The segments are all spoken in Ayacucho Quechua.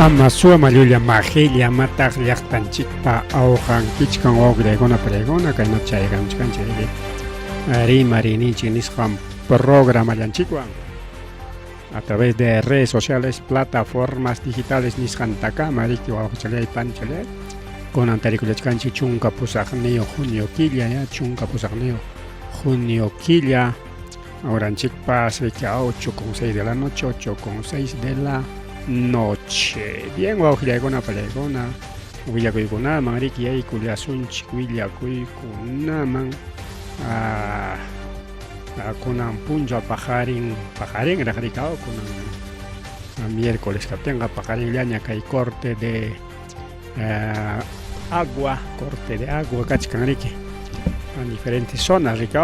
Ama suwa llulla majilla amataq llaqtanchikpa awqan kichkan wawqillaykuna pariykuna kaynata chaykamchkanchik riki rimariyninchik nisqan programallanchikwan a través de redes sociales, plataformas digitales nisqantakama riki wawqichalay panichalay kunan tarikullachkanchik 18 junio killa ya 18 junio killa horanchikpas riki a 8:06 de la noche, 8:06 de la noche. Bien, wawqillaykuna pariykuna willakuykunaman riki yaykullasunchik willakuykunaman kunan punchaw paqarin paqarinraq riki kunan miércoles kaptinqa paqarinllaña kay corte de agua, corte de agua kachkan riki en diferentes zonas riki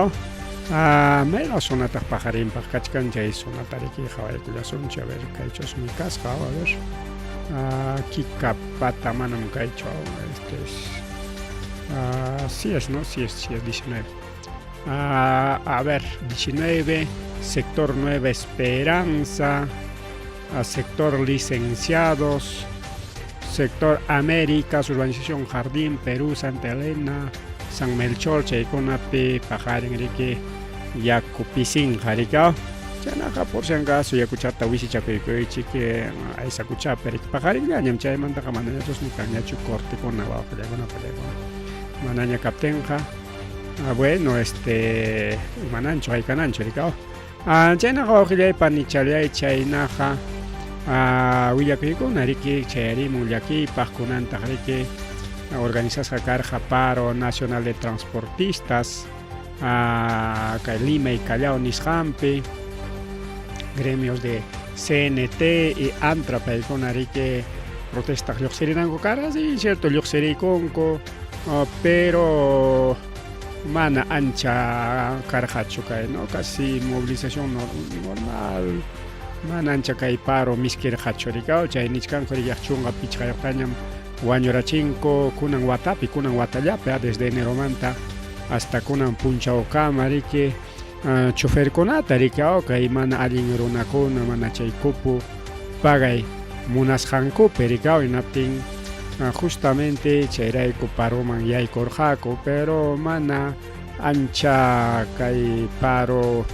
mayqa zonataq paqarinpaq kachkan chay zonata riki qhawaykullasunchik a ver kaychusmi kasqa a ver Kikapata manam kaychu este es sí es no sí es sí es 19 a ver 19 sector Nueva Esperanza sector Licenciados sector Américas urbanización Jardín Perú Santa Elena San Melchor chaykunapi paqarin riki yaku pisinqa riki chaynaqa por si acaso yakuchata wisichakuykuychik aysakuchapi riki paqarinllañam chaymantaqa manañachusmi kanñachu cortekuna wawqillakuna pallaykuna manaña kaptinqa bueno este mananchu haykananchu riki chaynaqa wawqillay panichallay chaynaqa willakuykuna riki chayarimun llakiypaq kunantaq riki organizasqa karqa paro nacional de transportistas kay Lima y Callao nisqanpi gremios de CNT y ANTRA paykuna riki protestaq lluqsirinanku karqa sí cierto lluqsirikunku pero mana ancha karqachu kay no casi movilización normal mana ancha kay paro miskirqachu riki chay nichkanku riki 15 ñam wañurachinku kunan watapi kunan watallapi desde eneromanta hasta kunan punchawkama riki choferkunata riki kay mana allin runakuna mana chay cupo pagay munasqankupi riki hinaptin justamente chayrayku paroman yaykurqaku pero mana ancha kay paro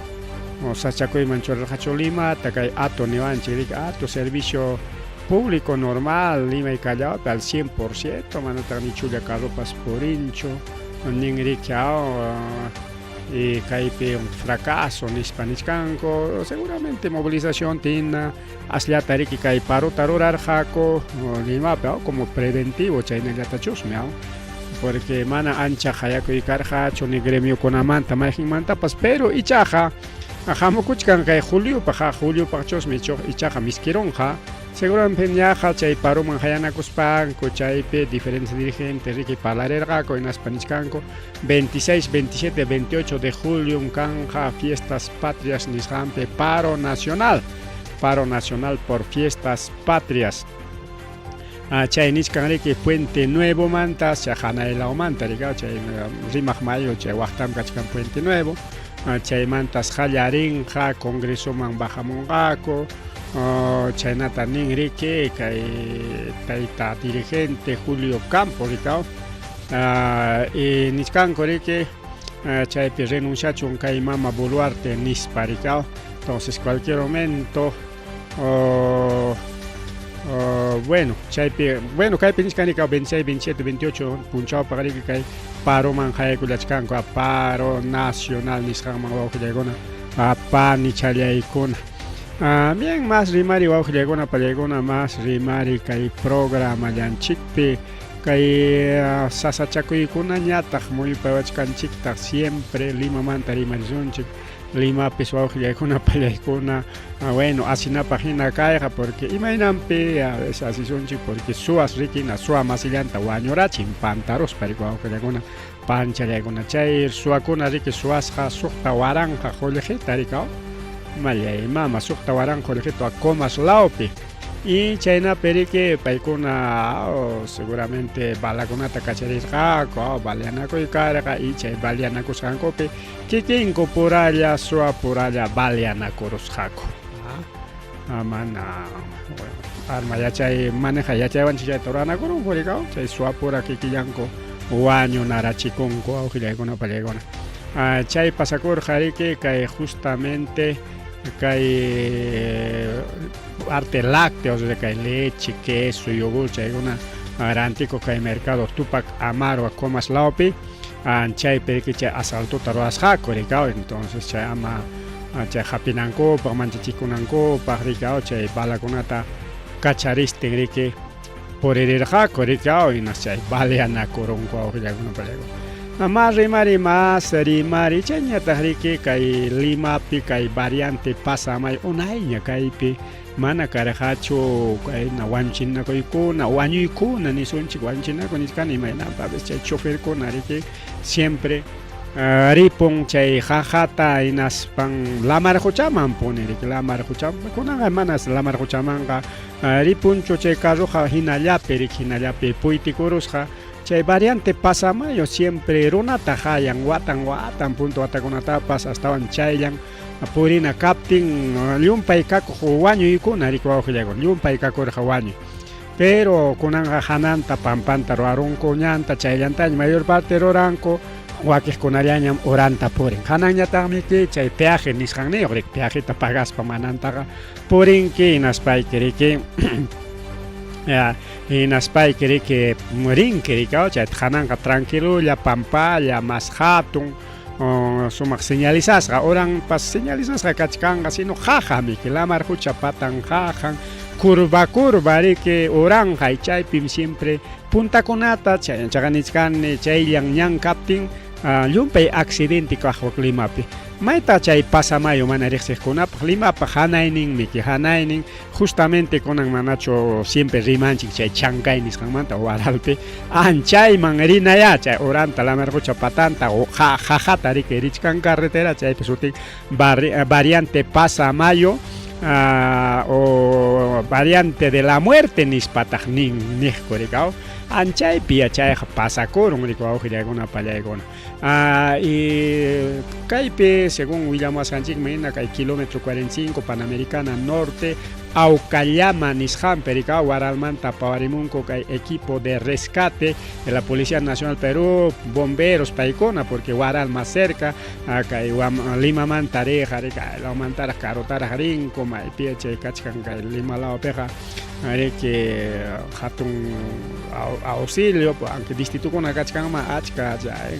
sachakuyman churarqachu Limata kay ATO niwanchik riki ATO servicio público normal Lima y Callaopi al 100% manataq ni chulla carropas purinchu nin riki y kaypi un fracaso nispa nichkanku seguramente movilización tina asllata riki kay parota rurarqaku Limapi como preventivo chaynallatachusmi porque mana ancha qayakuy karqachu ni gremiokunamanta mayqinmantapas pero ichaqa hamukuchkan kay juliopaq juliopaqchusmi ichaqa miskirunqa seguramente ñaqa chay paroman hayanakuspanku chaypi diferentes dirigentes riki parlarirqaku hinaspa nichkanku 26, 27, 28 de julio kanqa fiestas patrias nisqanpi paro nacional por fiestas patrias chay nichkan riki Puente Nuevo manta hanay lawmanta riki chay Rimaq mayu chay waqtam kachkan Puente Nuevo chaymantas qallarinqa congresoman bajamunqaku chaynata nin riki kay tayta dirigente Julio Campo riki y nichkanku riki chaypi renunciachun kay mama Boluarte nispa riki entonces cualquier momento bueno chaypi bueno kaypi nichkani 26 27 28 punchawpaq riki kay paroman haykullachkanku paro nacional nisqanman wawqillaykuna panichallaykuna bien más rimari wawqillaykuna pallaykuna más rimari kay programallanchikpi kay sasachakuykunañataq muyupawachkanchiktaq siempre Limamanta rimarisunchik Limapis wawqillaykuna pallaykuna bueno asinapaq hina kayqa porque imaynanpi a veces asisunchik porque suwas riki suwa masillanta wañurachin pantaruspa riki wawqillaykuna panchallaykuna chay suwakuna riki suwasqa 6000 qullqita riki mallay mama 6000 qullqita Comas lawpi y chaynapi riki paykuna seguramente balakunata kacharirqaku baleanakuy karqa y chay baleanakusqankupi kikinku puralla suwa puralla baleanakurusqaku mana Arma yachay maneja yachaywanchik chayta ruranakurunku rikaw chay suwapura kikillanku wañunarachikunku awqillaykuna pallaykuna. Chay pasakurqa riki kay justamente kay arte lácteos de kay leche, queso, yogur chaykuna rantikuq kay mercado Tupac Amaru Comas lawpi chaypi riki chay asaltota rurasqaku rikaw entonces chay ama chay hapinankupaq manchachikunankupaq rikaw chay balakunata kacharistin riki puririrqaku rikaw hinas chay baleanakurunku awqillakuna pallaykuna mas rimari mas rimari chayñataq riki kay Limapi kay variante pasamay unayña kaypi mana karqachu kayna wañuchinakuykuna wañuykuna nisunchik wañuchinakuy nichkani imaynanpa a veces chay choferkuna riki siempre ripun chay qaqata hinaspan lamar quchaman puni riki lamar quchaman kunanqa manas lamar quchamanqa ripunchu chay carroqa hinallapi riki hinallapi puytikurusqa chay variante Pasamayo siempre runata hayan watan watan punto watakunatapas astawan chayllan purina kaptin llumpay kakuq wañuykuna riki wawqillakuna llumpay kakurqa wañuy pero kunanqa hananta pampanta ruwarunku ñanta chayllantaña mayor parte ruranku wakiqkunallañam uranta purin hananñataqmi ki chay peaje nisqanniyuq riki peajeta pagaspa manantaqa purinki hinaspayki riki hinaspayki riki rinki riki chayta hananqa tranquilolla pampalla mas hatun sumaq señalizasqa uranpas señalizasqa kachkanqa sino qaqamiki lamar qucha patan qaqan curva curva riki uranqa chaypim siempre puntakunata chaqa nichkani chayllan ñan kaptin llumpay accidente kaq Limapi mayta chay Pasamayo mana riqsiqkunapaq Limapaq hanayninmiki hanaynin justamente kunan manachu siempre rimanchik chay Chancay nisqanmanta Huaralpi anchayman rinaya chay uranta lamar qucha patanta qaqata riki richkan carretera chaypi sutin variante Pasamayo o variante de la muerte nispataq nin niqku rikaw anchaypi yachayqa pasakurun riki wawqillaykuna pallaykuna y kaypi según willamuwasqanchikman hina kay kilómetro 45 Panamericana Norte Aucallama nisqanpi rikaw Huaralmanta pawarimunku kay equipo de rescate de la Policía Nacional Perú bomberos paykuna porque Huaral más cerca kay Limamanta riqa rika lawmantaraq karutaraq rinku maypi chay kachkan kay Lima lawpiqa riki hatun auxilio aunque distritokuna kachkanman achka chay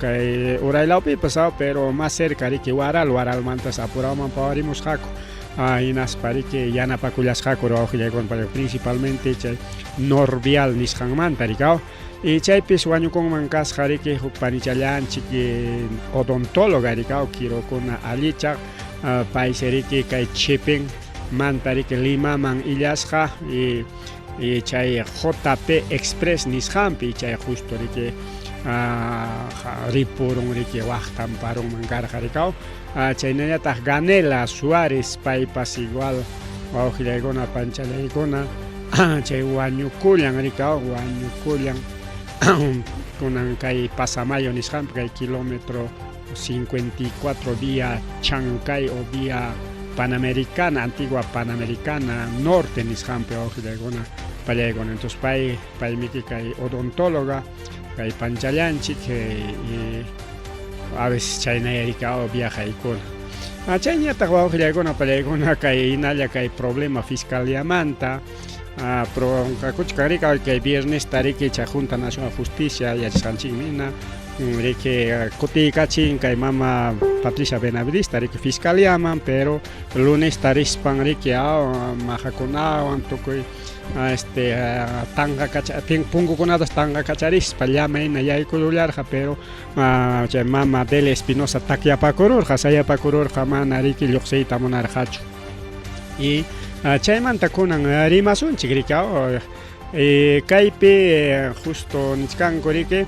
kay uray lawpipas pero más cerca riki Huaral Huaralmantas apurawman pawarimusqaku hinaspa riki yanapakullasqaku wawqillaykuna principalmente chay Norvial nisqanmanta rikaw y chaypis wañukunman kasqa riki huk panichallanchik odontóloga rikaw kirukuna allichaq paysi riki kay Chepén manta riki Limaman illasqa y chay JP Express nisqanpi chay justo riki ripurun riki waqtan parunman karqa rikaw chaynallataq Ganela Suárez paypas igual wawqillaykuna panchallaykuna chay wañukullan rikaw wañukullan kunan kay Pasamayo nisqanpi kay kilómetro 54 vía Chancay o vía Panamericana, antigua Panamericana Norte nisqanpi wawqillaykuna pallaykuna entonces pay paymiki kay odontóloga kay panchallanchik y a veces chaynaya rikaw viajaykuna chayñataq wawqillaykuna pallaykuna kay hinalla kay problema fiscaliamanta pronkakuchkan rikaw kay viernesta riki chay Junta Nacional de Justicia yachasqanchikmi hina riki kutiykachin kay mama Patricia Benavidesta riki fiscaliaman pero lunesta rispan riki maqakunawan tukuy este tanqa kacha punkukunatas tanqa kacharispa llama hina yaykurullarqa pero chay mama Delia Espinosa takyapakururqa sayapakururqa mana riki lluqsiyta munarqachu y chaymanta kunan rimasunchik riki kaypi justo nichkanku riki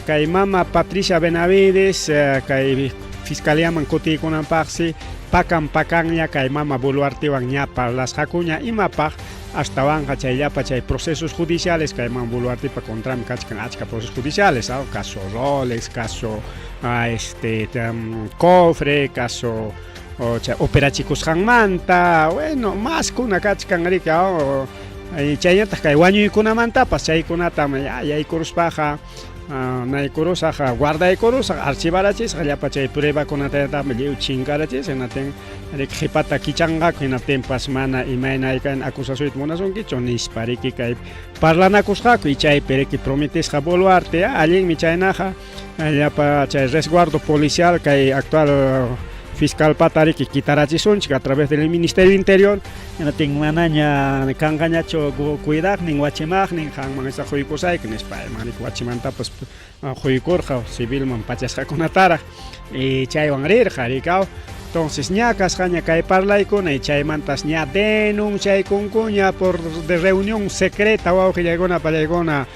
kay mama Patricia Benavides kay fiscaliaman kutiykunanpaqsi pakan pakanña kay mama Boluartewan ña parlasqakuña imapaq astawanqa chay llapa chay procesos judiciales kay mama Boluartepa contranpi kachkan achka procesos judiciales caso Rolex, caso este cofre, caso Chay operachikusqanmanta, bueno, maskuna kachkan riki, chaynataq kay wañuykunamantapas chaykunatam yaykuruspaqa naykurusaq, guardaykurusaq, archivarachisaq llapa chay pruebakunatataqmi lliw chinkarachisaq, hinaptin riki qhipata kichanqaku, hinaptinpas mana imayna hayk'ayna acusasuyta munasunkichu nispa riki kay parlanakusqaku y chaypi riki prometesqa Boluarte, allinmi chaynaqa llapa chay resguardo policial kay actual fiscalpata riki kitarachisunchik a través del Ministerio Interior, hinaptin manaña kanqañachu cuidaqnin, wachimaqnin, qanman isa quykusayki nispa, riki wachimantapas quykurqa civilman pachasqakunataraq y chaywan rirqa rikaw. Entonces ña kasqaña kay parlaykuna y chaymantas ña denunciaykunkuña por de reunión secreta wawqillaykuna pallaykuna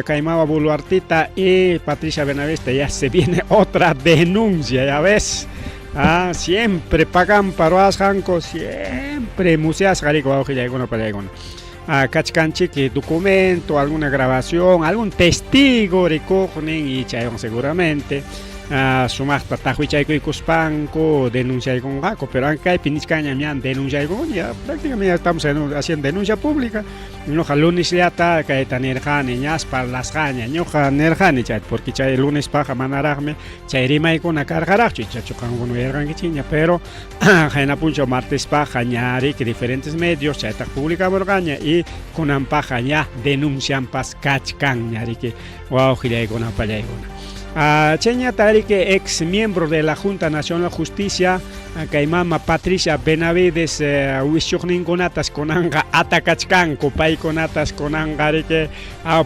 kay mama Boluartita y Patricia Benavides, ya se viene otra denuncia, ya ves. Ah, siempre pagan ruwasqanku, siempre musyasqa riki wawqillaykuna pallaykuna. Ah, kachkanchik documento, alguna grabación, algún testigo rikuqnin y chaywan seguramente sumaqta taqwichaykuykuspanku denunciaykunqaku, pero kaypi nichkanñam ña denunciaykun, ya prácticamente ya estamos haciendo denuncia pública. Ñuqa lunesllata kayta nirqani, ñas parlasqaña, ñuqa nirqani chayta, porque chay lunespaqa manaraqmi chay rimaykuna karqaraqchu, ichachu qankuna uyarqankichikña, pero qayna punchaw martespaqa ña riki diferentes medios chaytaq publicamurqaña y kunanpaqa ña denuncianpas kachkanña riki wawqillaykuna pallaykuna. Chayñata riki ex miembro de la Junta Nacional de Justicia kay mama Patricia Benavides wischuqninkunatas kunanqa atakachkanku, paykunatas kunanqa riki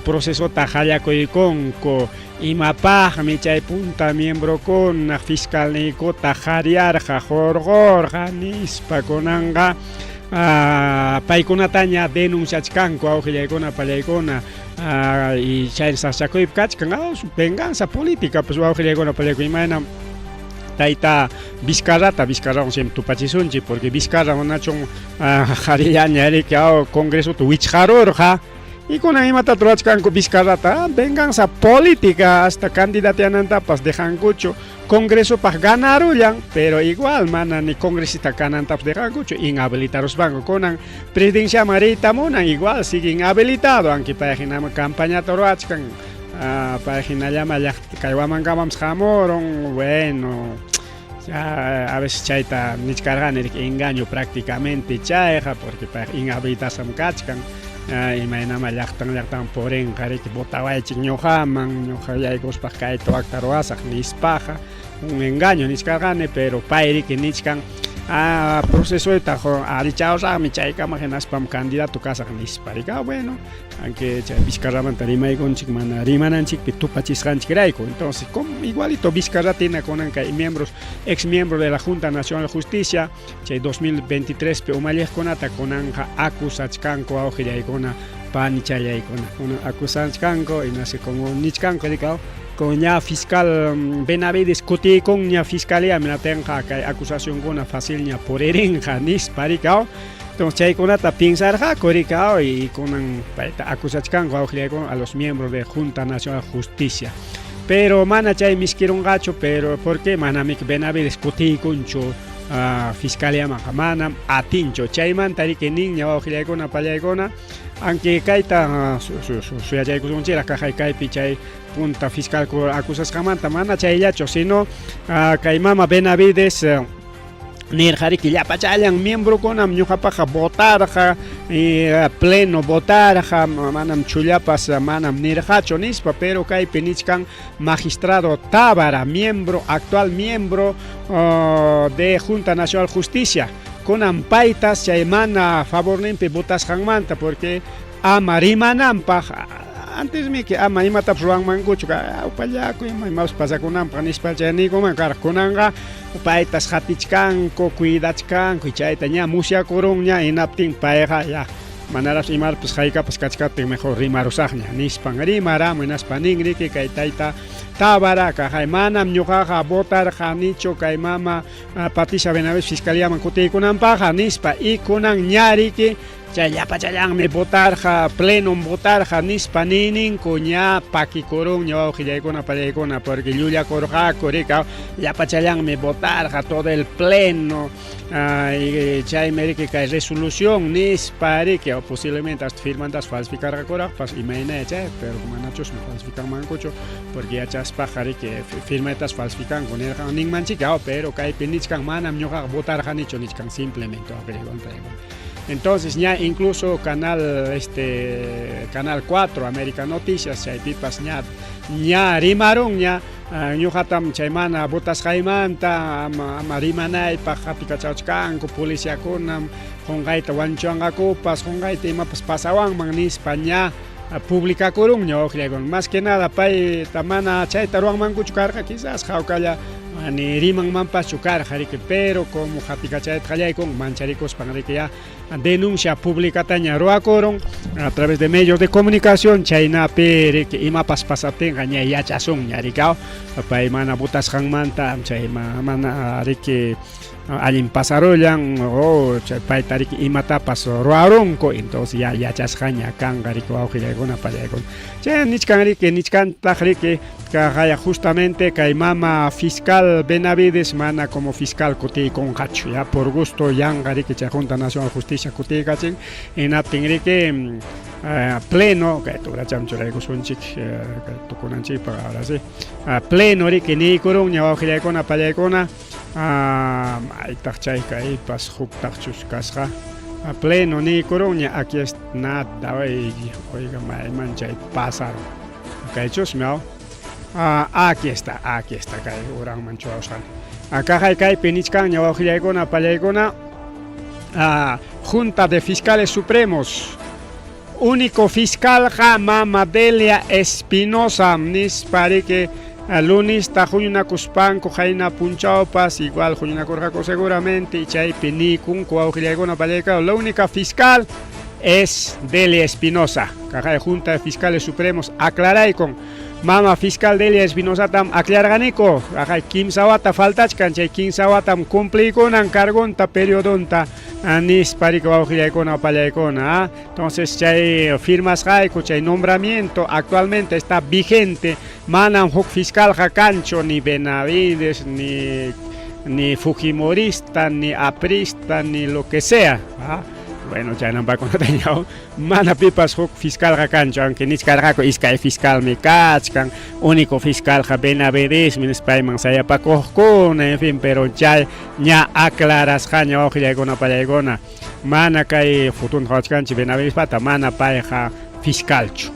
procesota qallakuykunku. Imapaqmi chay punta miembrokuna fiscalniykuta qhariyarqa, hurqurqa nispa kunanqa paykunataña denunciachkanku wawqillaykuna pallaykuna y chay sasachakuypi kachkan, venganza política pues wawqillaykuna pallaykuna imaynam tayta Vizcarrata, Vizcarrawan siempre tupachisunchik porque Vizcarra manachun qharillaña riki congresota wichqarurqa y kunan imata ruwachkanku Vizcarrata, venganza política hasta candidatianantapas dejankuchu, congresopaq ganarullan, pero igual mana ni congresista kanantapas dejankuchu, inhabilitaruspanku kunan presidenciaman riyta munan, igual sigue inhabilitado, aunque pay hinama campañata ruwachkan, pay hinallama llaqta kay Huamangamanpas hamurun, bueno, a veces chayta nichkarqani riki engaño prácticamente chayqa, porque payqa inhabilitasqam kachkan, imaynama llaqtan llaqtan purinqa riki votawaychik ñuqaman, ñuqa yaykuspaq kayta wakta ruwasaq nispaqa, un engaño nichkarqani, pero pay riki nichkan procesoyta allichawsaqmi chaykama hinaspam candidato kasaq nispa riki, bueno, aunque chay Vizcarramanta rimaykunchik mana rimananchikpi tupachisqanchikrayku, entonces como igualito Vizcarrata hina kunan kay miembros, ex miembro de la Junta Nacional de Justicia, chay 2023 pi umalliqkunata kunanqa acusachkanku wawqillaykuna panichallaykuna, kunan acusachkanku y no sé como nichkanku riki con ña fiscal Benavides kutiykunña fiscalía minatinqa kay acusacionkuna facilña puririnqa nispa riki. Entonces chaykunata pensarqaku riki y kunan payta acusachkanku wawqillaykuna a los miembros de Junta Nacional de Justicia. Pero mana chay miskirunqachu, pero ¿por qué? Manami Benavides kutiykunchu fiscaliamanqa, manam atinchu. Chaymanta riki ninña wawqillaykuna pallaykuna, aunque kayta suyachaykusunchiraq kaqay kaypi chay punta fiscal acusasqamanta mana chayllachu, sino kay mama Benavides nirqa riki llapachallan miembrokunam ñuqapaqa votarqa, pleno votarqa, manam chullapas manam nirqachu nispa, pero kaypi nichkan magistrado Tábara, miembro, actual miembro de Junta Nacional Justicia, kunan paytas chay mana favorninpi votasqanmanta, porque ama rimananpaq antes que ama imatapas ruwanmankuchu, upallaku ima imapas pasakunanpaq nispa chay niykuman karqa, kunanqa paytas qatichkanku, cuidachkanku, chayta ña musyakurunña, hinaptin payqa ya manaraq imapas haykapas kachkaptin mejor rimarusaqña nispan rimaramun, hinaspa nin riki kay tayta Tábara kaqay manam ñuqaqa votarqanichu kay mama Patricia Benavides fiscaliaman kutiykunanpaqqa nispa, y kunan ña riki Chay llapachallanmi votarqa, plenom votarqa nispa niyninku ña pakikurunña wawqillaykuna pallaykuna porque llullakurqaku rika llapachallanmi votarqa todo el pleno chaymi riki kay resolución nispa riki o posiblemente hasta firmantas falsificarqakuraqpas imayna chay pero manachusmi falsificanmankuchu porque yachaspaqa riki firmaytas falsificanku nirqan ninmanchik pero kaypi nichkan manam ñuqaqa votarqanichu nichkan simplemente wawqillaykuna pallaykuna. Entonces ña incluso canal este canal 4 América Noticias chaypipas ña ña rimarunña ñuqatam chay mana votasqaymanta ama ama rimanaypaq qapikachawachkanku policiakunam qunqayta wañuchiwanqakupas qunqayta imapas pasawanman nispa ña publicakurunña wawqillaykuna más que nada payta mana chayta ruwanmankuchu karqa quizás hawkalla ni rimanmanpaschu karqa riki pero como hapikachayta qallaykun mancharikuspan riki ya denuncia publicataña ruwakurun a través de medios de comunicación chaynapi riki imapas pasaptinqa ña yachasunña riki pay mana votasqanmanta chay mana riki allin pasarullan o chay payta riki imatapas ruwarunku entonces ya yachasqaña kanqa riki wawqillaykuna pallaykuna chay nichkan riki nichkantaq riki kaqaya justamente kay mama fiscal Benavides mana como fiscal kutiykunqachu ya por gusto yanqa riki chay Junta Nacional Justicia kutiykachin hinaptin riki pleno kay turacham churaykusunchik kay tukunanchikpaq ahora sí pleno riki niykurunña wawqillaykuna pallaykuna maytaq chay kaypas huktaqchus kasqa pleno niykurunña aquí es nada oiga mayman chay pasarun kaychusmi aw aquí está aquí está kay uranman churasqani kaqay kaypi nichkanña wawqillaykuna pallaykuna Junta de Fiscales Supremos único fiscalqa mama Delia Espinosa nispa riki lunista huñunakuspanku qayna punchawpas igual huñunakurqaku seguramente chaypi niykunku wawqillaykuna pallaykuna la única fiscal es Delia Espinosa kaqay Junta de Fiscales Supremos aclaraykun mama fiscal Delia Espinosatam aklarqaniku kaqay kimsa wata faltachkan chay kimsa watam cumpliykunan cargunta periodonta nispa riki wawqillaykuna pallaykuna entonces chay firmasqayku chay nombramiento actualmente está vigente manam huk fiscalqa kanchu ni Benavides ni ni fujimorista ni aprista ni lo que sea bueno chaynampakunata ñaw mana pipas huk fiscalqa kanchu aunque nichkarqaku iskay fiscalmi kachkan único fiscalqa Benavidesmi nispayman sayapakuqkuna en fin pero chay ña aclarasqaña wawqillaykuna pallaykuna mana kay fotonta qhawachkanchik Benavidespata mana payqa fiscalchu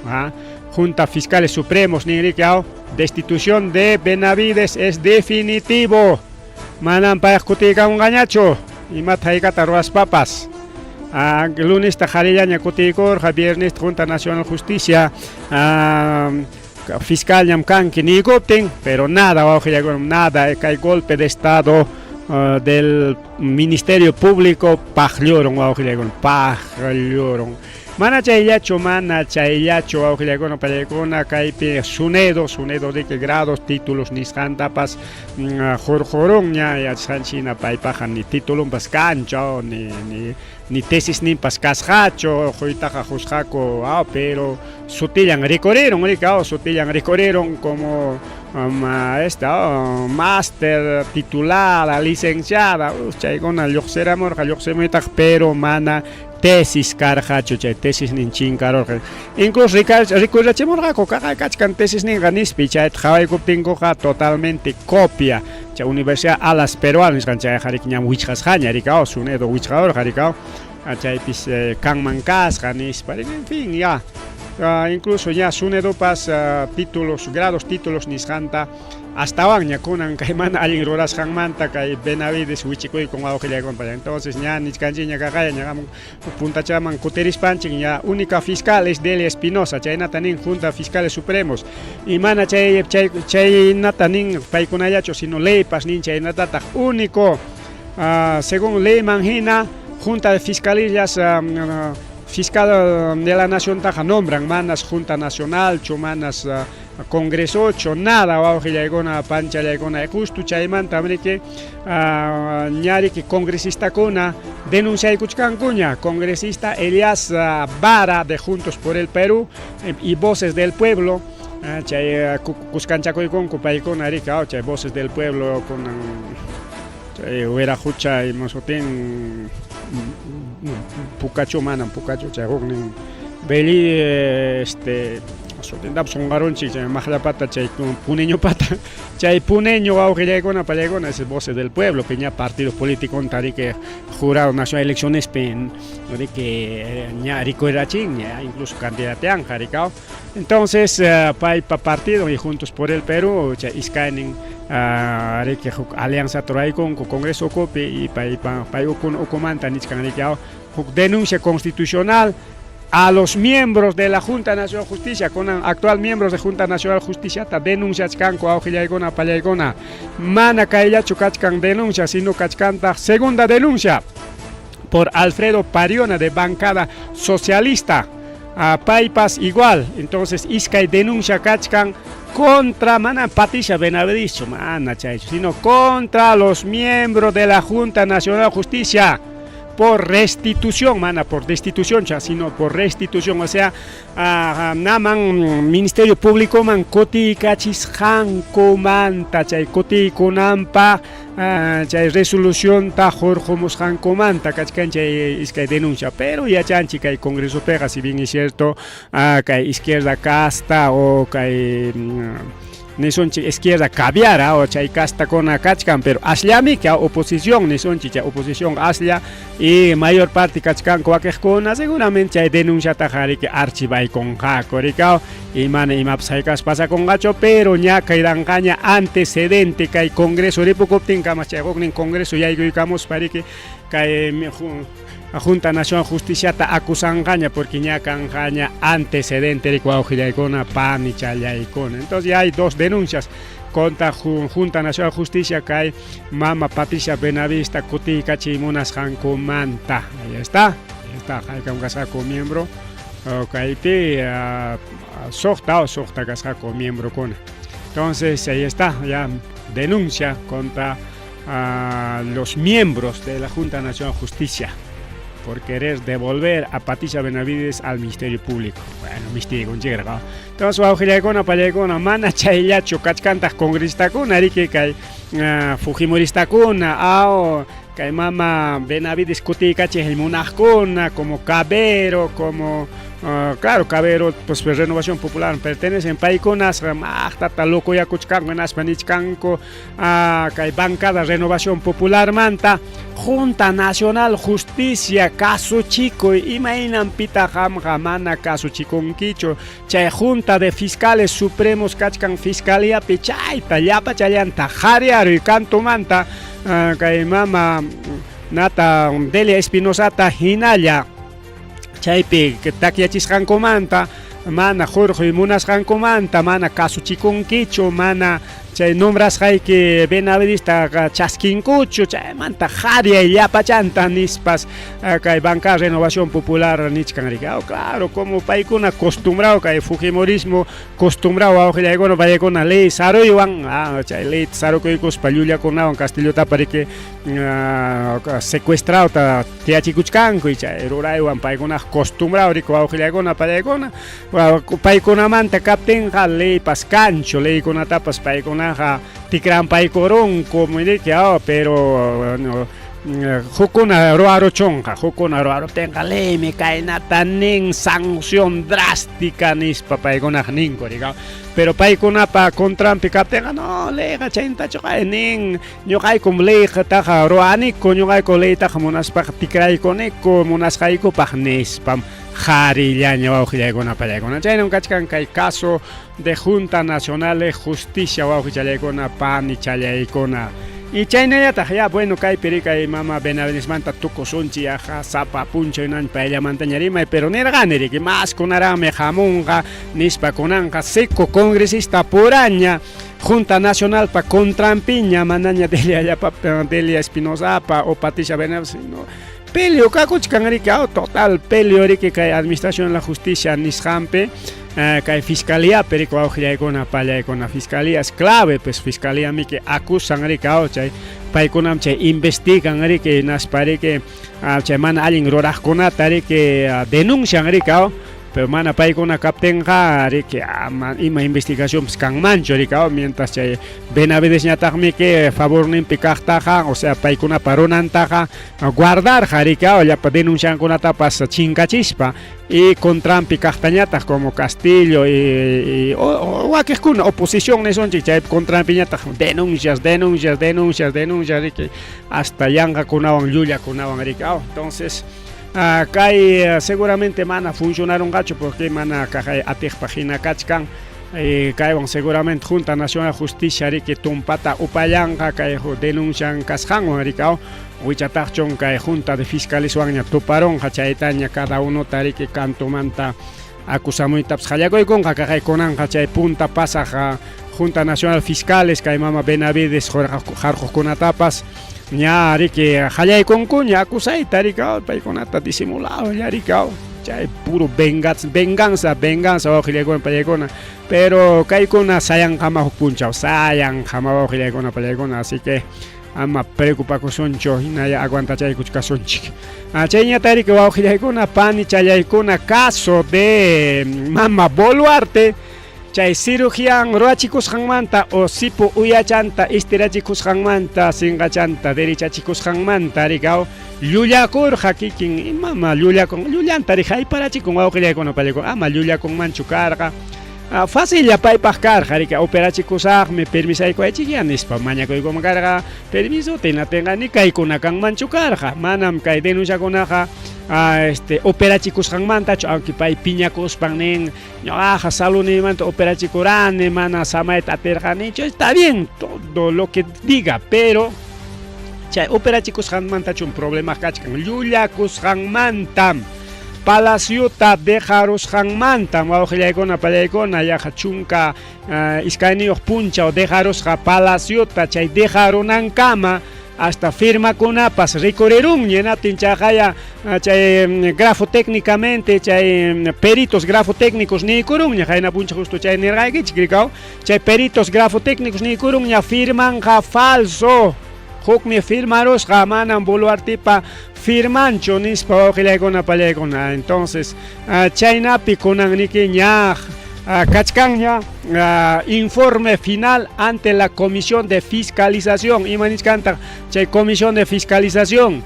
Junta Fiscales Supremos nin riki aw destitución de Benavides es definitivo manam payqa kutiykamunqañachu imata haykata ruwaspapas lunista qharillaña kutiykurqa viernesta Junta Nacional Justicia fiscalñam kanki niykuptin pero nada wawqillaykuna nada kay golpe de estado del Ministerio Público paqllurun wawqillaykuna paqllurun mana chayllachu mana chayllachu wawqillaykuna pallaykuna kaypi SUNEDU SUNEDU riki grados títulos nisqantapas hurqurunña yachasqanchik paypaqa ni titulunpas kanchu ni ni ni tesisninpas kasqachu quytaqa qusqaku pero sutillan rikurirun riki sutillan rikurirun como esta máster titulada licenciada chaykuna lluqsiramurqa lluqsimuytaq pero mana tesis karqachu chay tesisnin chinkarurqa incluso rikurachimurqaku kaqay kachkan tesisninqa nispi chayta qhawaykuptinkuqa totalmente copia chay Universidad Alas Peruana nisqan chayqa riki ñam wichqasqaña riki SUNEDU wichqarurqa riki chaypis kanman kasqa nispa en fin ya incluso ya SUNEDUpas títulos grados títulos nisqanta astawanña kunan kay mana allin rurasqanmanta kay Benavides wichikuykun wawqillaykuna entonces ña nichkanchikña kaqaya ña puntachaman kutirispanchik ña única fiscal es Delia Espinosa chaynata nin Junta Fiscales Supremos y mana chay chay chaynata nin paykunallachu sino leypas nin chaynatataq único según leyman hina Junta de Fiscalías fiscal de la Nación taqa nombran manas Junta Nacional chu manas Congresochu, nada wawqillaykuna, panchallaykuna, justo chaymantam riki ña riki congresistakuna denunciaykuchkankuña, congresista Elias Vara de Juntos por el Perú y Voces del Pueblo, chay kuskanchakuykunku paykuna riki, chay Voces del Pueblo kunan chay wiraqucha ima sutin Pukachu manam Pukachu chay huknin Beli este sutintapas qunqarunchik chay maqllapata chay puneñopata chay puneño wawqillaykuna pallaykuna ese Voces del Pueblo que ña partido político riki jurado nacional eleccionespi riki ña rikurirachin ña incluso candidateanqa rikaw. Entonces paypa partido y Juntos por el Perú chay iskaynin riki huk alianzata ruraykunku Congreso ukupi y paypa pay ukumanta nichkan riki huk denuncia constitucional a los miembros de la Junta Nacional de Justicia, kunan actual miembros de Junta Nacional de Justicia ta denunciachkanku awqillaykuna pallaykuna, mana kayllachu kachkan denuncia, sino kachkantaq segunda denuncia por Alfredo Pariona de bancada socialista, paypas igual. Entonces iskay denuncia kachkan contra, mana Patricia Benavideschu, mana chaychu, sino contra los miembros de la Junta Nacional de Justicia por restitución, mana por destitución, sino por restitución, o sea, naman Ministerio Público man kutiykachisqankumanta, chay kutiykunanpaq chay resolucionta hurqumusqankumanta kachkan chay iskay denuncia. Pero yachanchik kay Congresopiqa, si bien es cierto, kay izquierda casta o kay nisunchik izquierda caviar o chay castakuna kachkan, pero asllamiki oposición nisunchik, chay oposición aslla y mayor parte kachkanku wakiqkuna, seguramente chay denunciataqa riki archivaykunqaku rikaw y mana imapas haykas pasakunqachu, pero ña kayranqaña antecedente kay Congreso ripukuptinkamas chay huknin Congreso yaykuykamuspa riki kay Junta Nacional Justiciata acusanqaña porque ña kanqaña antecedente riki wawqillaykuna panichallaykuna. Entonces ya hay dos denuncias contra Junta Nacional Justicia kay mama Patricia Benavides kutiykachiy munasqankumanta. Ahí está, ahí está, haykam kasqaku miembro kaypi suqta o suqta kasqaku miembrokuna. Entonces ahí está, ya denuncia contra los miembros de la Junta Nacional Justicia por querer devolver a Patricia Benavides al Ministerio Público. Bueno, mistigo. Entonces, wawqillaykuna pallaykuna, mana chayllachu kachkantaq congresistakuna riki kay fujimoristakuna aw kay mama Benavides kutiykachiq munaqkuna como Cabero, como claro, Cabero, pues Renovación Popular pertenecen paykunas maqtata locoyakuchkanku hinaspa nichkanku kay bancada Renovación Popularmanta Junta Nacional Justicia kasuchikuy, imaynanpitaq qamqa mana kasuchikunkichu chay Junta de Fiscales Supremos kachkan Fiscaliapi chayta llapachallanta qhariaruy kantumanta kay mama nata Delia Espinosata hinalla chaypi takyachisqankumanta mana hurquy munasqankumanta mana kasuchikunkichu, mana chay nombrasqayki Benavidesta chaskinkuchu, chaymanta qhariyay llapachanta nispas kay bancada Renovación Popular nichkan riki. Claro, como paykuna acostumbrado kay fujimorismo acostumbrado wawqillaykuna paykuna ley saruywan chay leyta sarukuykuspa llullakunawan Castillotapa riki secuestrado tiyachikuchkanku chay ruraywan paykuna acostumbrado riki wawqillaykuna pallaykuna paykunamanta kaptinqa leypas kanchu, leykunatapas paykunaqa tikranpaykurunku riki, pero no, hukuna ruwaruchunqa, hukuna ruwaruptinqa leymi kaynata nin, sanción drástica nispa paykunaqa ninku rika, pero paykunapa contranpi kaptinqa no, leyqa chaynatachu nin, ñuqaykum leytaqa ruwaniku, ñuqayku leytaqa munaspaqa tikraykuniku munasqaykupaq nispam qharillaña wawqillaykuna pallaykuna. Chaynam kachkan kay caso de Junta Nacional de Justicia wawqichallaykuna panichallaykuna. Y chaynallataq ya bueno kaypi rikay mama Benavidesmanta tukusunchik yaqa sapa punchaw payllamantaña rimay, pero nirqani riki mas kunaraqmi hamunqa nispa kunanqa seco congresista puraña Junta Nacionalpa contranpiña manaña Delia Delia Espinosapa o Patricia Benavides, no peleo kakuchkan riki, total peleo riki kay Administración de la Justicia nisqanpi. Kay fiscaliapi riki wawqillaykuna pallaykuna fiscalía es clave pues fiscalía miki acusan riki aw chay paykunam chay investigan riki hinaspa riki chay mana allin ruraqkunata riki denuncian riki aw pero mana paykuna kaptinqa riki ama ima investigacionpis kanmanchu riki aw mientras chay Benavidesñataqmiki favorninpi kaqtaqa o sea paykunapa runantaqa guardarqa riki aw llapa denunciankunatapas chinkachispa y contranpi kaqtañataq como Castillo y wakiqkuna oposición nisunchik chaypi contranpiñataq denuncias denuncias denuncias denuncias riki hasta yanqakunawan llullakunawan riki aw entonces kay seguramente mana funcionarunqachu porque mana kaqay atiqpaq hina kachkan kaywan seguramente Junta Nacional Justicia riki tumpata upallanqa kay denuncian kasqanwan riki aw Wichataqchun kay Junta de Fiscaleswanña tuparunqa chaytaña cada unota riki kantumanta acusamuytapas qallakuykunqa kaqay kunanqa chay punta pasaq Junta Nacional Fiscales kay mama Benavides harquqkunatapas ña riki qallaykunkuña acusayta riki paykunata disimulado ña riki chay puro venganza venganza venganza wawqillaykuna pallaykuna pero kaykuna sayanqama huk punchaw sayanqama wawqillaykuna pallaykuna así que ama preocupakusunchu hinalla aguantachaykuchkasunchik. Chayñatariki wawqillaykuna panichallaykuna caso de mama Boluarte chay cirugian ruwachikusqanmanta o sipu uyachanta istirachikusqanmanta sinqachanta derechachikusqanmanta rikaw llullakurqa kikin imama llullakun llullanta ri hayparachikun wawqillaykuna pallaykuna ama llullakunmanchu karqa. Facilla paypaq karqa riki operachikusaqmi permisaykuwaychikyá nispa mañakuykuman karqa permisota hinaptinqa ni kaykuna kanmanchu karqa manam kay denunciakunaqa este operachikusqanmantachu aunque pay piñakuspan nin ñuqaqa saluniymanta operachikurani mana samayta atirqanichu está bien todo lo que diga pero chay operachikusqanmantachum problema kachkan llullakusqanmantam Palaciota dejarusqanmantam wawqillaykuna pallaykuna yaqa chunka iskayniyuq punchaw dejarusqa palaciota chay dejarunankama hasta firmakunapas rikurirunña hinaptin chaqaya chay grafotécnicamente chay peritos grafotécnicos niykurunña qayna punchaw justo chay nirqaykichik rikaw chay peritos grafotécnicos niykurunña firmanqa falso hukmi firmarusqa manam Boluartepa firmanchu nispa wawqillaykuna pallaykuna entonces chaynapi kunanniki ña kachkanña informe final ante la comisión de fiscalización ima nichkantaq chay comisión de fiscalización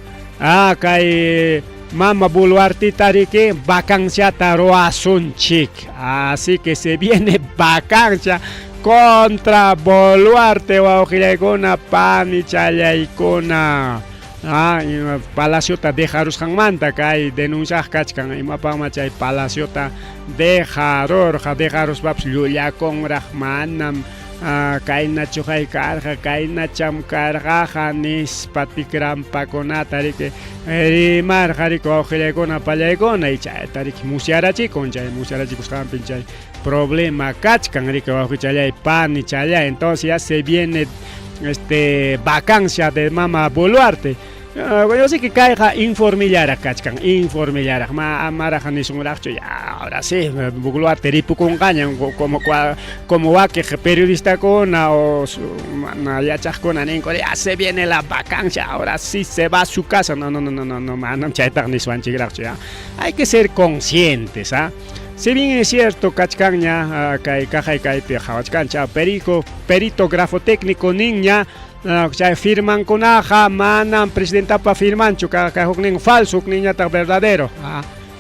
kay mama Boluarteta riki vacanciata ruwasunchik así que se viene vacancia contra Boluarte wawqillaykuna panichallaykuna palaciota dejarusqanmanta kay denunciaq kachkan imapaqma chay palaciota dejarurqa dejaruspapas llullakunraq manam kaynachu karqa kaynacham karqaqa nispa tikrampakunata riki rimarqa riki wawqillaykuna pallaykuna y chayta riki musyarachikun chay musyarachikusqanpi chay problema kachkan riki wawqichallay panichallay entonces ya se viene este vacancia de mama Boluarte yo sé que kayqa informillaraq kachkan informillaraq ma amaraq nisunraqchu ya ahora sí Boluarte ripukunqaña como como wakiq periodistakuna o mana yachaqkuna ninku ya se viene la vacancia ahora sí se va a su casa no no no no no no manam chaytaqa niswanchikraqchu ya hay que ser conscientes ¿ah? Si bien es cierto kachkanña kay kaqay kaypi qhawachkanchik perico perito grafotécnico ninña chay firmankunaqa manam presidentapa firmanchu kay huknin falso hukninñataq verdadero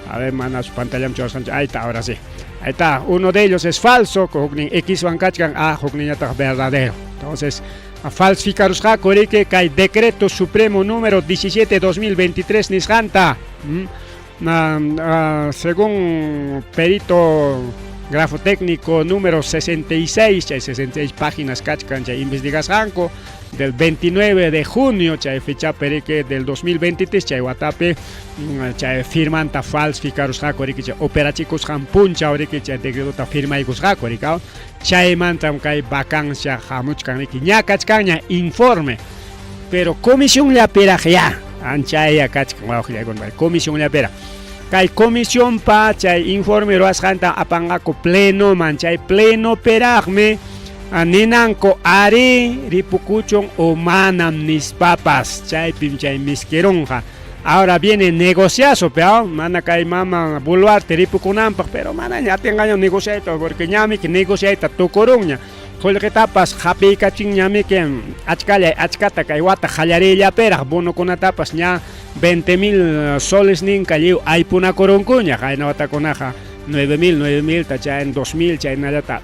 a ver mana pantallaman churasqanchik ahí está ahora sí ahí está uno de ellos es falso huknin X wan kachkan hukninñataq verdadero entonces falsificarusqaku riki kay decreto supremo número 17 2023 nisqanta según perito grafotécnico número 66 chay 66 páginas kachkan chay investigasqanku del 29 de junio chay fechapi riki del 2023 chay watapi chay firmanta falsificarusqaku riki chay operachikusqan punchaw riki chay decretota firmaykusqaku riki chaymantam kay vacancia hamuchkan riki ña kachkanña informe pero comisionllapiraq ya anchaya kachkan wawqillaykuna comisionllapiraq. Kay comisionpa chay informe ruwasqanta apanqaku plenoman, chay plenoperaqmi ninanku arí ripukuchun o manam nispapas, chaypim chay miskirunqa. Ahora viene negociazo, pero mana kay mama Boluarte ripukunanpaq, pero manaña atinqaña negociayta, porque ñami negociayta tukurunña. Qullqitapas hapiykachinñamiki achkallay achkata kay wata qallariyllapiraq bonokunatapas ña 20,000 soles ninka lliw aypunakurunkuña, qayna watakunaqa 9,000, 9,000ta chay 2,000 chaynallata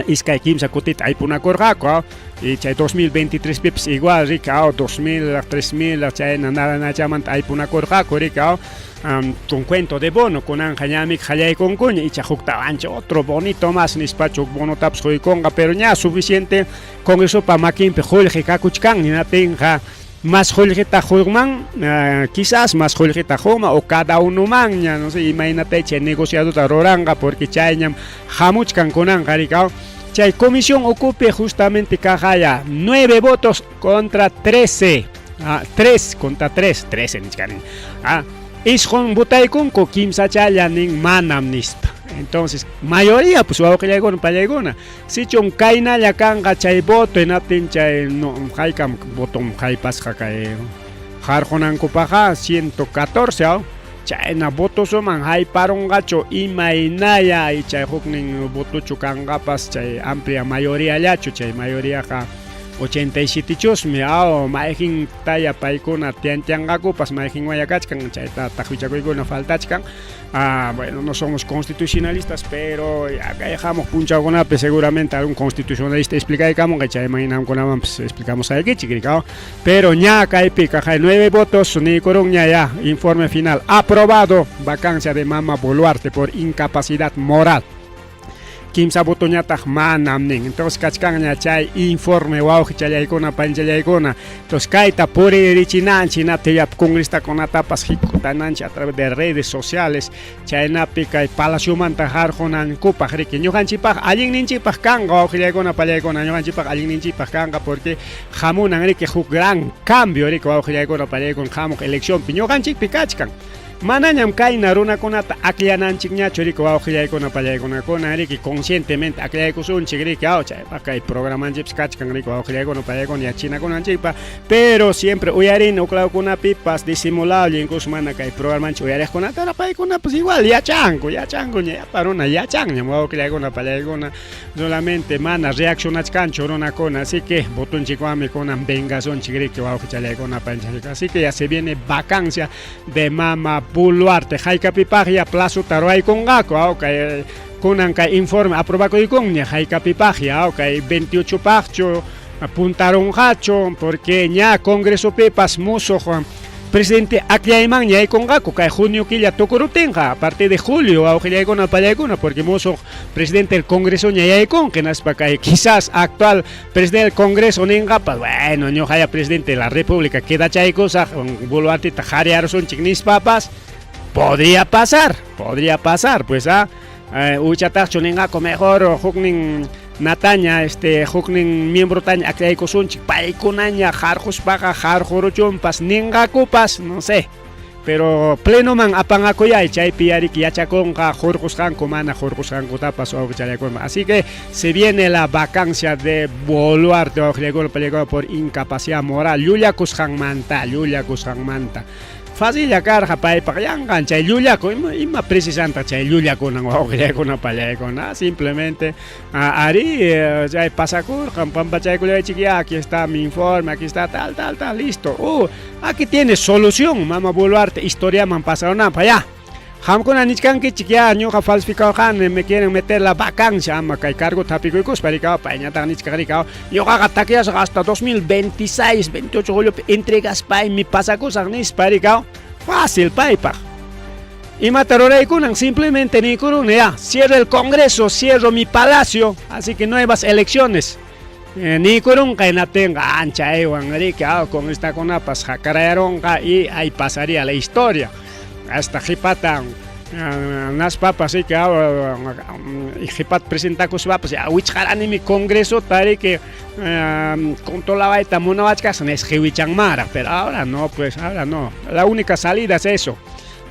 iskay kimsa kutita aypunakurqaku, y chay 2023 pipas igual riki, 2,000, 3,000 chayna naranachamanta aypunakurqaku riki, con cuento de bono, kunanqa ñami qallaykunkuña, icha hukta ancha otro bonito más nispachu bonotapas quykunqa, pero ña suficiente Congresopa makinpi qullqi kakuchkan, hinaptinqa más qullqita quyman, quizás más qullqita quyman o cada unomanña, no sé, imaynata chay negociadota ruranqa, porque chayñam hamuchkan kunanqa riki. Chay comisión ukupi justamente kaqaya 9 votos contra 13, 3 contra 3, 13 nichkani. Isqun votaykunku, kimsachalla nin manam nispa. Entonces, mayoría pues wawqillaykuna pallaykuna. Sichun kaynalla kanqa chay voto hinaptin chay no haykam voton haypasqa kay harqunankupaqqa 114, chayna votosuman hayparunqachu imaynaya chay huknin votochu kanqapas chay amplia mayoriallachu, chay mayoriaqa 87 chusmi, mayqin taya paykuna tiantianqakupas mayqinwaya kachkan chayta taqwichakuykuna faltachkan. Bueno, no somos constitucionalistas, pero kay hamuq punchawkunapi seguramente algún constitucionalista explicaykamunqa, chayman hinamkunamanpas explicamos aykichik, rikaw. Pero ña kaypi kaqay 9 votos niykurunña ya, informe final aprobado, vacancia de Mama Boluarte por incapacidad moral. Kimsa votoñataq manam nin. Entonces kachkanña chay informe wawqichallaykuna panchallaykuna. Entonces kayta puririchinanchik hinaptin congresista-kunatapas hikutananchik a través de redes sociales chaynapi kay palaciomanta harqunankupaq riki. Ñuqanchikpaq allinninchikpaq kanqa wawqillaykuna pallaykuna, ñuqanchikpaq allinninchikpaq kanqa porque hamunan riki huk gran cambio riki wawqillaykuna pallaykuna hamuq eleccionpi ñuqanchikpi kachkan. Manañam kayna runakunata akllananchikñachu riki wawqillaykuna pallaykunakuna riki conscientemente akllaykusunchik riki, chaypaq kay programanchikpas kachkan riki wawqillaykuna pallaykuna yachinakunanchikpaq, pero siempre uyarina uklawkunapipas disimulado incluso mana kay programanchik uyariqkunata paykunapas igual yachanku, yachanku ña llapa runa yachanñam wawqillaykuna pallaykuna, solamente mana reaccionachkanchu runakuna, así que votonchikwanmi kunan vengasunchik riki wawqichallaykuna panchik, así que ya se viene vacancia de Mama Boluarte, haykapipaq ya plazota ruwaykunqaku, kay kunan kay informe aprobakuykunña haykapipaq ya, kay 28 paqchu puntarunqachu, porque ña Congresopipas musuq presidente akllayman yaykunqaku kay junio killa tukuruptinqa, a partir de julio wawqillaykuna pallaykuna, porque musuq presidente del Congreso ña yaykunqa, hinaspa kay quizás actual presidente del Congreso ninqapas, bueno, ñuqaya presidente de la República quedachaykusaq Boluarteta qhariarusunchik nispapas, podría pasar, pues uchataqchu ninqaku mejor huknin nataña huknin miembrotaña akllaykusunchik paykunaña harquspaqa harquruchunpas ninqakupas, no sé. Pero plenoman apanqakuyay chaypi yariki yachakunqa hurqusqanku mana hurqusqankutapas wawqichallaykuna. Así que se viene la vacancia de Boluarte wawqillaykuna pallaykuna por incapacidad moral, llullakusqanmanta, llullakusqanmanta. Facilla karqa paypaq yanqan chay llullaku, ima precisanta chay llullakunan wawqillaykuna pallaykuna, simplemente ari chay pasakurqan pampachaykullaychik ya, aquí está mi informe, aquí está tal, tal, tal, listo. Aquí tiene solución, Mama Boluarte, historiaman pasarunanpaq ya. Qamkuna nichkankichik ya ñuqa falsificawqani, me quieren meter la vacancia, ama kay cargota hapikuykuspa rikaw, payñataq nichkaq rikaw, ñuqaqa takyasaq hasta 2026, 28 juliopi entregaspaymi pasakusaq nispa rikaw, fácil paypaq. Imata ruraykunan simplemente niykuruni ya, cierro el Congreso, cierro mi palacio, así que nuevas elecciones. Niykurunqa hinaptinqa ancha aywan riki, congresista-kunapas hakarayarunqa y ahí pasaría la historia. Hasta qhipata naspapas riki, qhipata presentakuspapas ya wichqaranimi Congresota riki, controlawayta munawachkasqa nisqa qiwichanmaraq, pero ahora no, pues ahora no. La única salida es eso.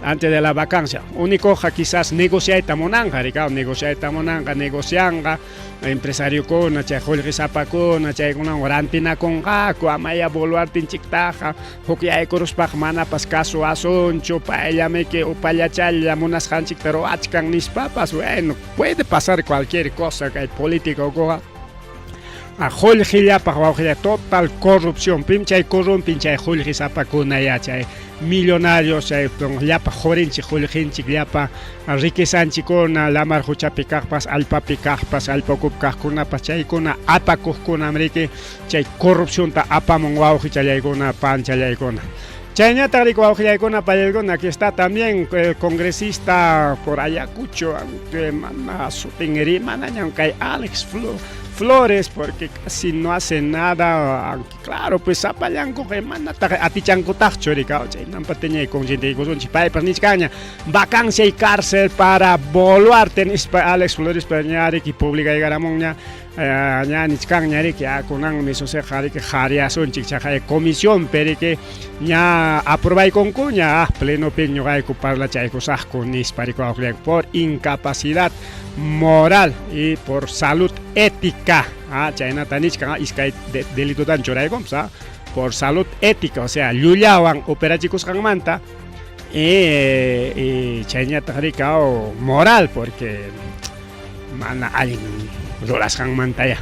Antes de la vacancia. Únicoqa quizás negociayta munanqa, rikaw, negociayta munanqa, negocianqa, empresariokuna, chay qullqisapakuna, chaykunawan rantinakunqaku, amaya Boluartinchiktaqa, huk yaykuruspaqa manapas kasuwasunchu, payllamiki upallachalla munasqanchikta ruwachkan nispapas, bueno, puede pasar cualquier cosa kay políticokuqa. Qullqillapaq wawqilla total corrupción, pim chay corrompin chay qullqisapakuna ya chay millonarios chay llapa qurinchik qullqinchik llapa riquezanchikkuna lamar quchapi kaqpas allpapi kaqpas allpa ukupi kaqkunapas chaykuna apakuqkunam riki chay corrupcionta apamun wawqichallaykuna panchallaykuna. Chayñataq riki wawqillaykuna pallaykuna aquí está también el congresista por Ayacucho, aunque mana sutin rimanañam kay Alex Flores porque casi no hace nada, aunque claro pues sapallankuqa manataq atichankutaqchu rikaw chaynampa teñay conscientiykusunchik paypas nichkanña vacancia y cárcel para Boluarte nispa Alex Flores ña riki publicaykaramunña ña nichkanña riki kunanmi suceqa riki qhariasunchik chaqay comisión riki ña aprobaykunkuña plenopi ñuqayku parlachaykusaqku nispa riki wawqillayku por incapacidad moral y por salud ética chaynata nichkan iskay delitotan churaykunpas por salud ética, o sea llullawan operachikusqanmanta y chayñataq riki moral porque mana allin rurasqanmanta ya.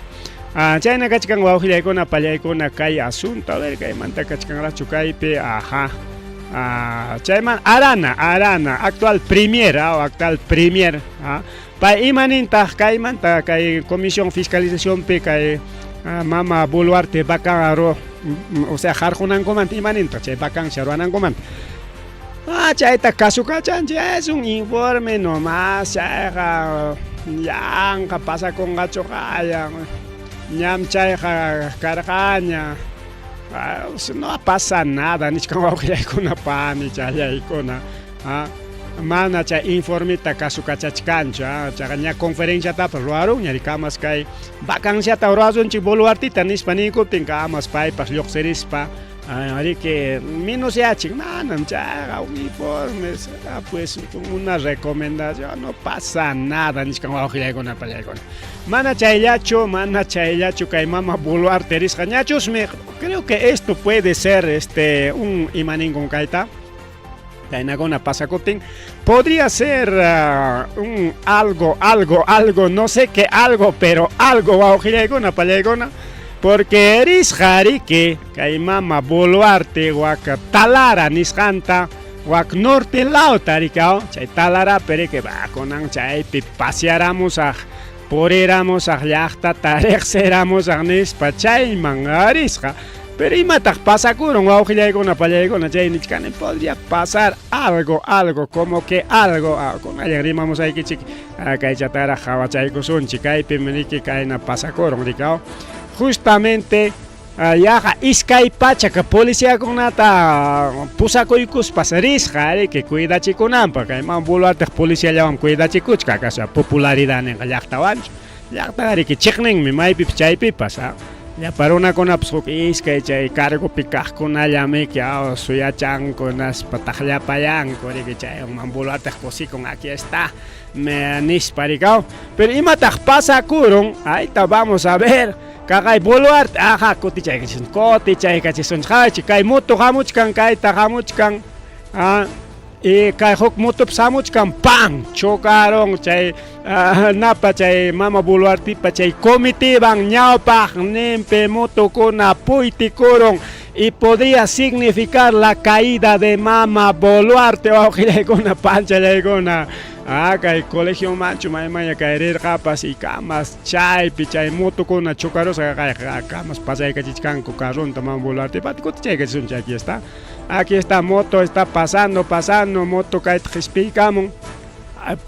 Chayna kachkan wawqillaykuna pallaykuna kay asunto, a ver kaymanta kachkanraqchu kaypi, ajá. Chayman Arana, Arana, actual premier, actual premier, pay imanintaq kaymanta kay comisión fiscalizacionpi kay mama Boluarte vaca o sea harqunankumanta imanintaq chay vacancia ruwanankumanta. Chayta kasukachanchik, es un informe nomás, chayqa yanqa pasakunqachuqa ñam chayqa karqaña. No pasa nada nichkan wawqillaykuna panichallaykuna. Mana chay informeta kasukachachkanchu, chaqa ña conferenciatapas ruwarunña kamas kay vacanciata ruwasunchik Boluartita nispa niykuptin kamas paypas lluqsirispa riki menos yachin, manam chayqa un informe pues una recomendación, no pasa nada nichkan wawqillaykuna pallaykuna. Mana chayllachu, mana chayllachu kay mama Boluarte risqa ñachusmi, creo que esto puede ser un imaninkun kayta. Kaynakuna pasakuptin podría ser un algo, algo, algo, no sé qué algo, pero algo wawqillaykuna pallaykuna, porque risqa riki kay mama Boluarte wak Talara nisqanta wak norte lawta riki chay Talarapi riki va kunan chaypi pasearamusaq puriramusaq llaqtata riqsiramusaq nispa chayman risqa. Pero imataq pasakurun wawqillaykuna pallaykuna chay nichkani podría pasar algo, algo, como que algo, kunallan rimamusaykichik kaychataraq qhawachaykusunchik kaypim riki kayna pasakurun rikaw. Justamente yaqa iskay pachak policiakunata pusakuykuspas risqa riki cuidachikunanpaq kay mama Boluarteq policiallawan cuidachikuchka acaso popularidadninqa llaqtawanchu llaqtaqa riki chiqninmi maypipas chaypipas llapa runakunapas huk iskay chay cargopi kaqkunallamiki suyachanku naspa taqllapayanku riki chay mama Boluarteq kusikun aquí está me nispa rikaw. Pero imataq pasakurun ahí vamos a ver kaqay Boluarte aja kutichaykachisun kutichaykachisun qhawaychik kay moto hamuchkan kayta hamuchkan y kay huk motopas hamuchkan pam chocaron chay napa chay mama Boluartepa chay comitivan ñawpaqninpi motokuna puytikurun y podría significar la caída de mama Boluarte wawqillaykuna panchallaykuna kay colegio manchu maymaya kay rirqapas y kamas chaypi chay motokuna chocarusqa kay kamas pasaykachichkanku carronta mama Boluarte kutichaykachisunchik aquí está moto está pasando pasando moto kayta qispiykamun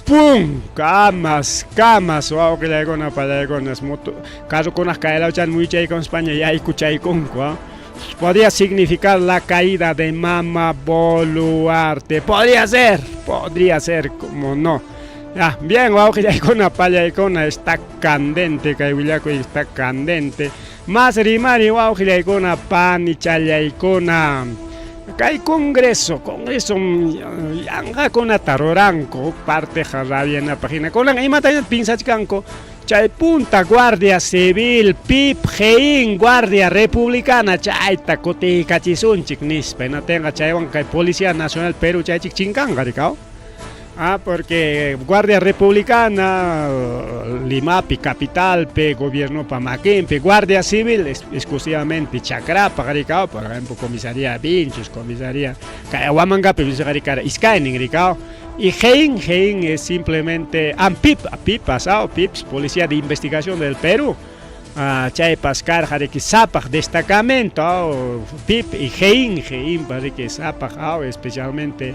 ¡pum! Kamas, kamas, wawqillaykuna pallaykuna moto carrokunaq kaylawchan muychaykuspaña yaykuchaykunku. Podría significar la caída de Mama Boluarte. Podría ser, como no. Ya, bien, wawqillaykuna pallaykuna está candente, kay willakuy está candente. Más rimari wawqillaykuna panichallaykuna. Kay Congreso, Congreso yanqakunata ruranku, huk parteqa rabianapaq hina. Kunan imataña piensachkanku, chay punta Guardia Civil, PIP, GEIN, Guardia Republicana, chayta kutiykachisunchik nispa. Hinatinqa chaywan kay Policía Nacional Perú chaychik chinkanqa, rikaw. Ah, porque Guardia Republicana, Limapi, capitalpi, gobiernopa makinpi, Guardia Civil, exclusivamente chakrapaq, rikaw, por ejemplo, comisaría Vinchos, comisaría kay Huamangapi, rikara iskaynin, rikaw. Y GEIN, GEIN es simplemente, ah, PIP, PIP pasado, PIP, Policía de Investigación del Perú. Ah, chaypas karqa riki sapaq destacamento, PIP y GEIN, GEIN riki sapaq, especialmente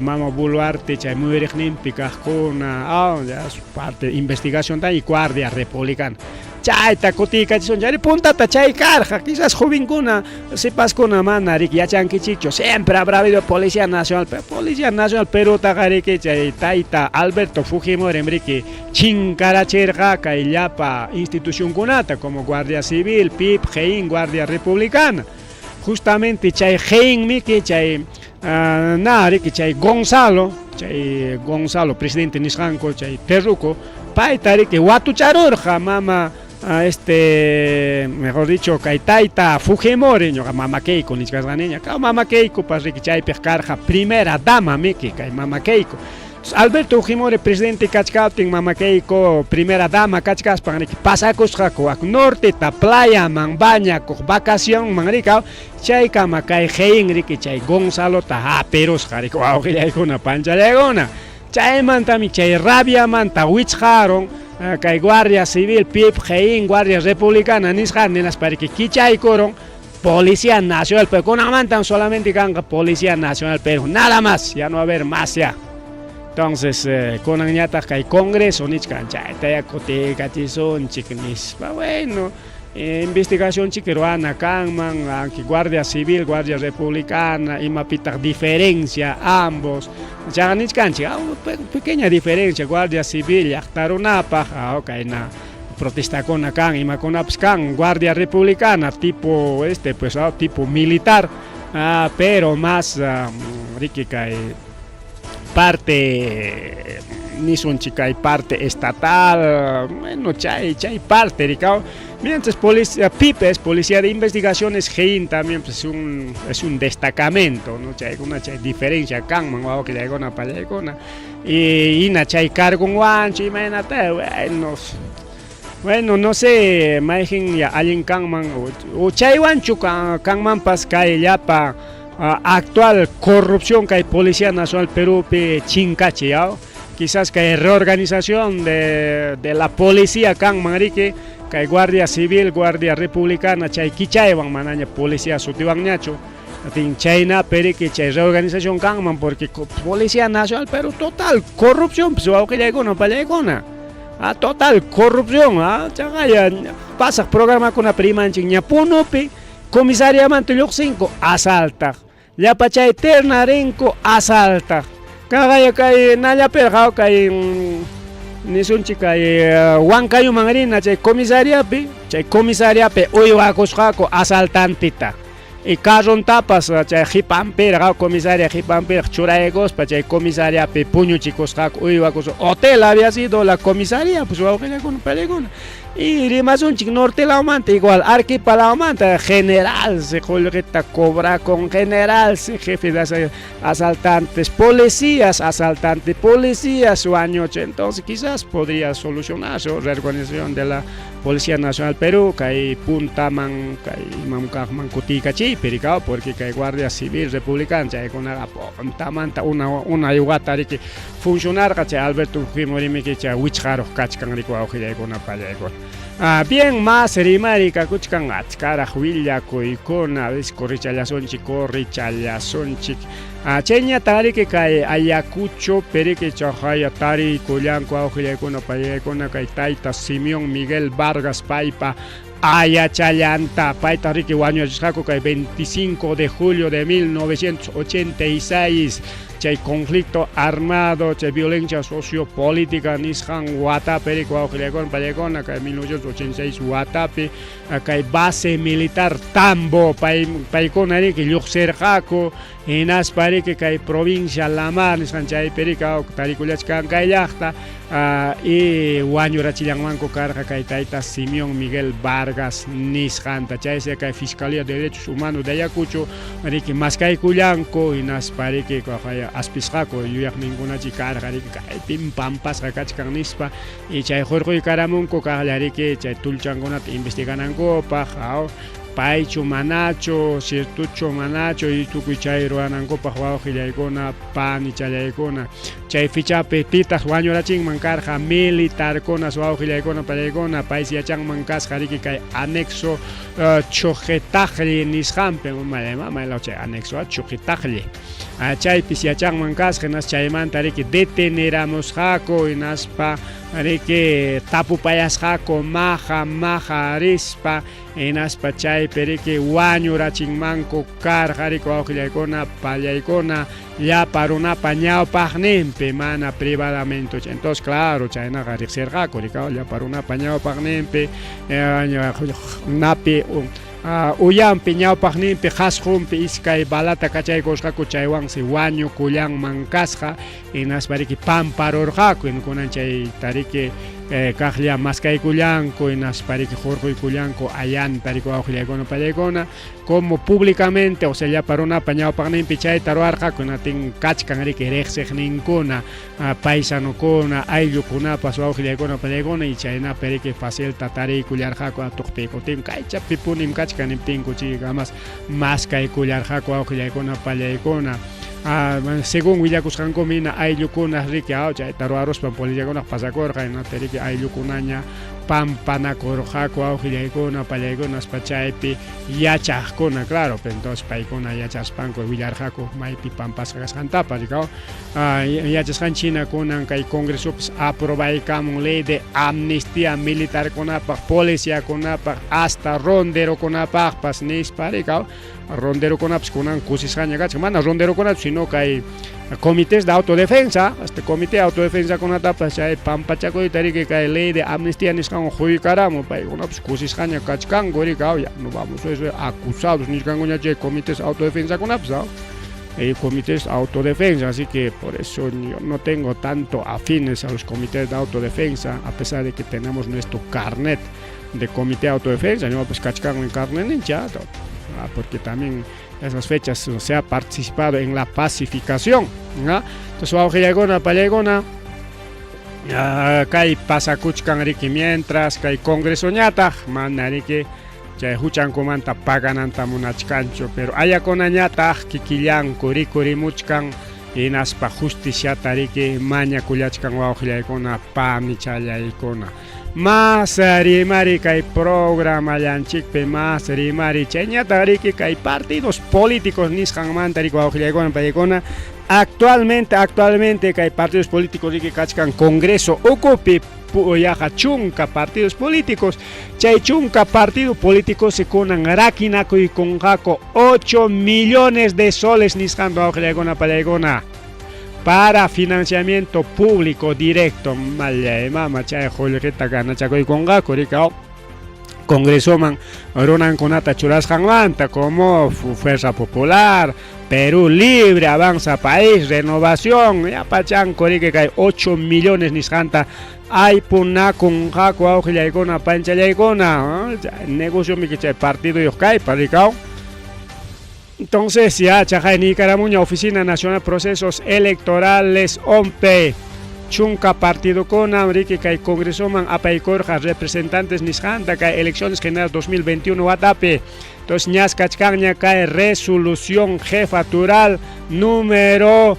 Mama Boluarte chay muyuriqninpi kaqkuna, ya su parte investigación y Guardia Republicana. Chayta kutiykachisun, chayri puntata chay karqa, quizás jovenkuna, sipaskuna mana riki yachankichikchu, siempre habrá habido Policía Nacional, pero Policía Nacional Perutaqa riki chay tayta Alberto Fujimori riki chinkarachirqa kay llapa institucionkunata como Guardia Civil, PIP, GEIN, Guardia Republicana. Justamente chay GEIN miki chay na riki chay Gonzalo, chay Gonzalo presidente nisqanku chay terruco, payta riki watucharurqa mama este, mejor dicho, kay tayta Fujimori, ñuqa mama Keiko nichkasqaniña, ka mama Keiko pas riki chaypiq karqa primera dama miki kay mama Keiko. Alberto Fujimori presidente kachkaptin mama Keiko primera dama kachkaspan riki pasakusqaku wak norteta playaman bañakuq vacacionman rikaw, chaykama kay GEIN riki chay Gonzalota hapirusqa riki wawqillaykuna panchallaykuna. Chaymantami chay rabiamanta wichqarun kay Guardia Civil, PIP, GEIN, Guardia Republicana nisqa ninaspa riki kichaykurun Policía Nacional, pero kunanmantan solamente kanqa Policía Nacional Perú, nada más, ya no va a haber más ya. Entonces, kunanñataq kay Congreso nichkan chayta ya kutiykachisunchik nispa. Bueno, investigación chiki ruwana kanman, aunque Guardia Civil, Guardia Republicana, imapitaq diferencia ambos. Chaqa nichkanchik, pequeña diferencia, Guardia Civil llaqta runapaq, kayna protestakuna kan, imakunapas kan, Guardia Republicana tipo este pues tipo militar, pero más riki kay parte nisunchik kay parte estatal, bueno, chay chay parte rikaw. Mientras policía PIP es Policía de Investigaciones, GEIN también pues, es un destacamento, ¿no? Chaykuna chay diferencia kanman wawqillaykuna pallaykuna. Y ina chay cargunwanchu imaynata, bueno, bueno, no sé, mayqin ya allin kanman o chaywanchu kanmanpas kay llapa actual corrupción kay Policía Nacional Perúpi chinkachi, ¿ya? Quizás kay reorganización de la policía kanman riki, kay Guardia Civil, Guardia Republicana chay kichaywan manaña policía sutiwanñachu. Atin chaynapi riki chay reorganización kanman porque Policía Nacional Perú total corrupción pues wawqillaykuna pallaykuna. Total corrupción, chaqaya pasaq programakunapi rimanchik ña Punupi comisariamanta lluqsinku asaltaq. Llapa chay terna rinku asaltaq. Kaqaya kay nallapirqa kay nisunchik kay Huancayuman rina chay comisariapi uywakusqaku asaltantita. Y carrontapas chay qipanpiraq comisaria qipanpiraq churaykuspa chay comisariapi puñuchikusqaku uywakusqa. Hotel había sido la comisaría, pues wawqillaykuna pallaykuna. Y rimasunchik norte lawmanta igual Arequipa lawmanta general se qullqita cobrakun, general se jefe de asaltantes, policías asaltantes, policías wañuchi. Entonces quizás podría solucionarse reorganización de la Policía Nacional Perú, kay puntaman, kay imam kaqman kutiykachiypi rikaw, porque kay Guardia Civil Republicana chaykunaqa puntamanta una wata riki funcionarqa chay Alberto Fujimori miki chay wichqaruq kachkan riki wawqillaykuna pallaykuna. Bien, más rimari kakuchkan achkaraq willakuykuna, a veces corrichallasunchik, corrichallasunchik. Chayñataq riki kay Ayacucho periki chaqaya tariykullanku wawqillaykuna pallaykuna kay tayta Simeón Miguel Vargas paypa ayachallanta, payta riki wañuchisqaku kay 25 de julio de 1986. Chay conflicto armado, chay violencia sociopolítica nisqan watapi riki wawqillaykuna pallaykuna kay 1986 watapi kay base militar Tambo pay paykuna riki lluqsirqaku hinaspa riki kay provincia Lamar nisqan chaypi riki tarikullachkan kay llaqta y wañurachillanmanku karqa kay tayta Simeón Miguel Vargas nisqanta chaysi kay Fiscalía de Derechos Humanos de Ayacucho riki maskaykullanku hinaspa riki aspisqaku yuyaqninkunachi karqa riki kaypim pampasqa kachkan nispa y chay hurquykaramunku kaqlla riki chay tullchankunata investiganankupaq paychu manachu ciertochu manachu y tukuy chay ruwanankupaq wawqillaykuna panichallaykuna chay fichapi pitaq wañurachinman karqa militarkunas wawqillaykuna pallaykuna paysi yachanman kasqa riki kay anexo Chuqitaqlli nisqanpi maylaw chay anexo Chuqitaqlli chaypis yachanman kasqa hinas chaymanta riki deteneramusqaku hinaspa riki tapupayasqaku maja maja rispa hinaspa chaypi riki wañurachinmanku karqa riki wawqillaykuna pallaykuna llapa runapa ñawpaqninpi mana privadamente entonces claro chaynaqa riqsirqaku riki llapa runapa ñawpaqninpi napi uyanpi ñawpaqninpi qhasqunpi iskay balata kachaykusqaku chaywansi wañukullanman kasqa hinaspa riki pamparurqaku kunan chayta riki kaqlla maskaykullanku hinaspa riki hurquykullanku ayanta riki wawqillaykuna pallaykuna como públicamente o sea llapa runapa ñawpaqninpi chayta ruwarqaku hinatin kachkan riki riqsiqninkuna paisanokuna ayllukunapas wawqillaykuna pallaykuna y chaynapi riki facilta tariykullarqaku atuqpi kutin kaychapipunim kachkan niptinku chaykamas maskaykullarqaku wawqillaykuna pallaykuna según willakusqankum hina ayllukuna riki chayta ruwaruspan policiakunaq pasakurqa hinata riki ayllukunaña pampanakurqaku wawqillaykuna pallaykunaspa chaypi yachaqkuna claro entonces paykuna yachaspanku willarqaku maypi pampasqa kasqantapas rikaw yachasqanchik hina kunan kay congresopis aprobaykamun ley de amnistía militarkunapaq policiakunapaq hasta ronderokunapaqpas nispa rikaw ronderokunapas kunan kusisqaña kachkan mana ronderokunachu sino kay comités de autodefensa este comité de autodefensakunatapas chay pampachakuyta riki kay ley de amnistía nisqanwan huykaramun paykunapas kusisqaña kachkanku riki ya no vamos a ser acusados nichkankuña chay comités de autodefensakunapas comités de autodefensa, así que por eso yo no tengo tanto afines a los comités de autodefensa, a pesar de que tenemos nuestro carnet de comité de autodefensa, no pues kachkan en carnet ya, porque también esas fechas se ha participado en la pacificación, ¿no? Entonces wawqillaykuna pallaykuna kay pasakuchkan riki mientras kay congresoñataq mana riki chay huchankumanta pagananta munachkanchu pero ayakunañataq kikillanku rikurimuchkan hinaspa justiciata riki mañakullachkan wawqillaykuna panichallaykuna mas rimari kay programallanchikpi mas rimari chayñataq riki kay partidos políticos nisqanmanta riki wawqillaykuna paykuna actualmente actualmente kay partidos políticos riki kachkan congreso ukupi yaqa chunka partidos políticos chay chunka partido políticos kunan rakinakuykunqaku 8 millones de soles nisqanta wawqillaykuna pallaykuna para financiamiento público directo mallay mama chay qullqita ganachakuykunqaku rikaw congresoman runankunata churasqanmanta como Fuerza Popular, Perú Libre, Avanza País, Renovación, yapachanku riki kay 8 millones nisqanta aypunakunqaku wawqillaykuna panchallaykuna negocio miki chay partiduyuq kaypa rikaw. Entonces ya chaqay niykaramuña Oficina Nacional de Procesos Electorales ONPE chunka partidokuna riki kay congresoman apaykurqa representantes nisqanta kay elecciones generales 2021 watapi entonces ñas kachkanña kay resolución jefatural número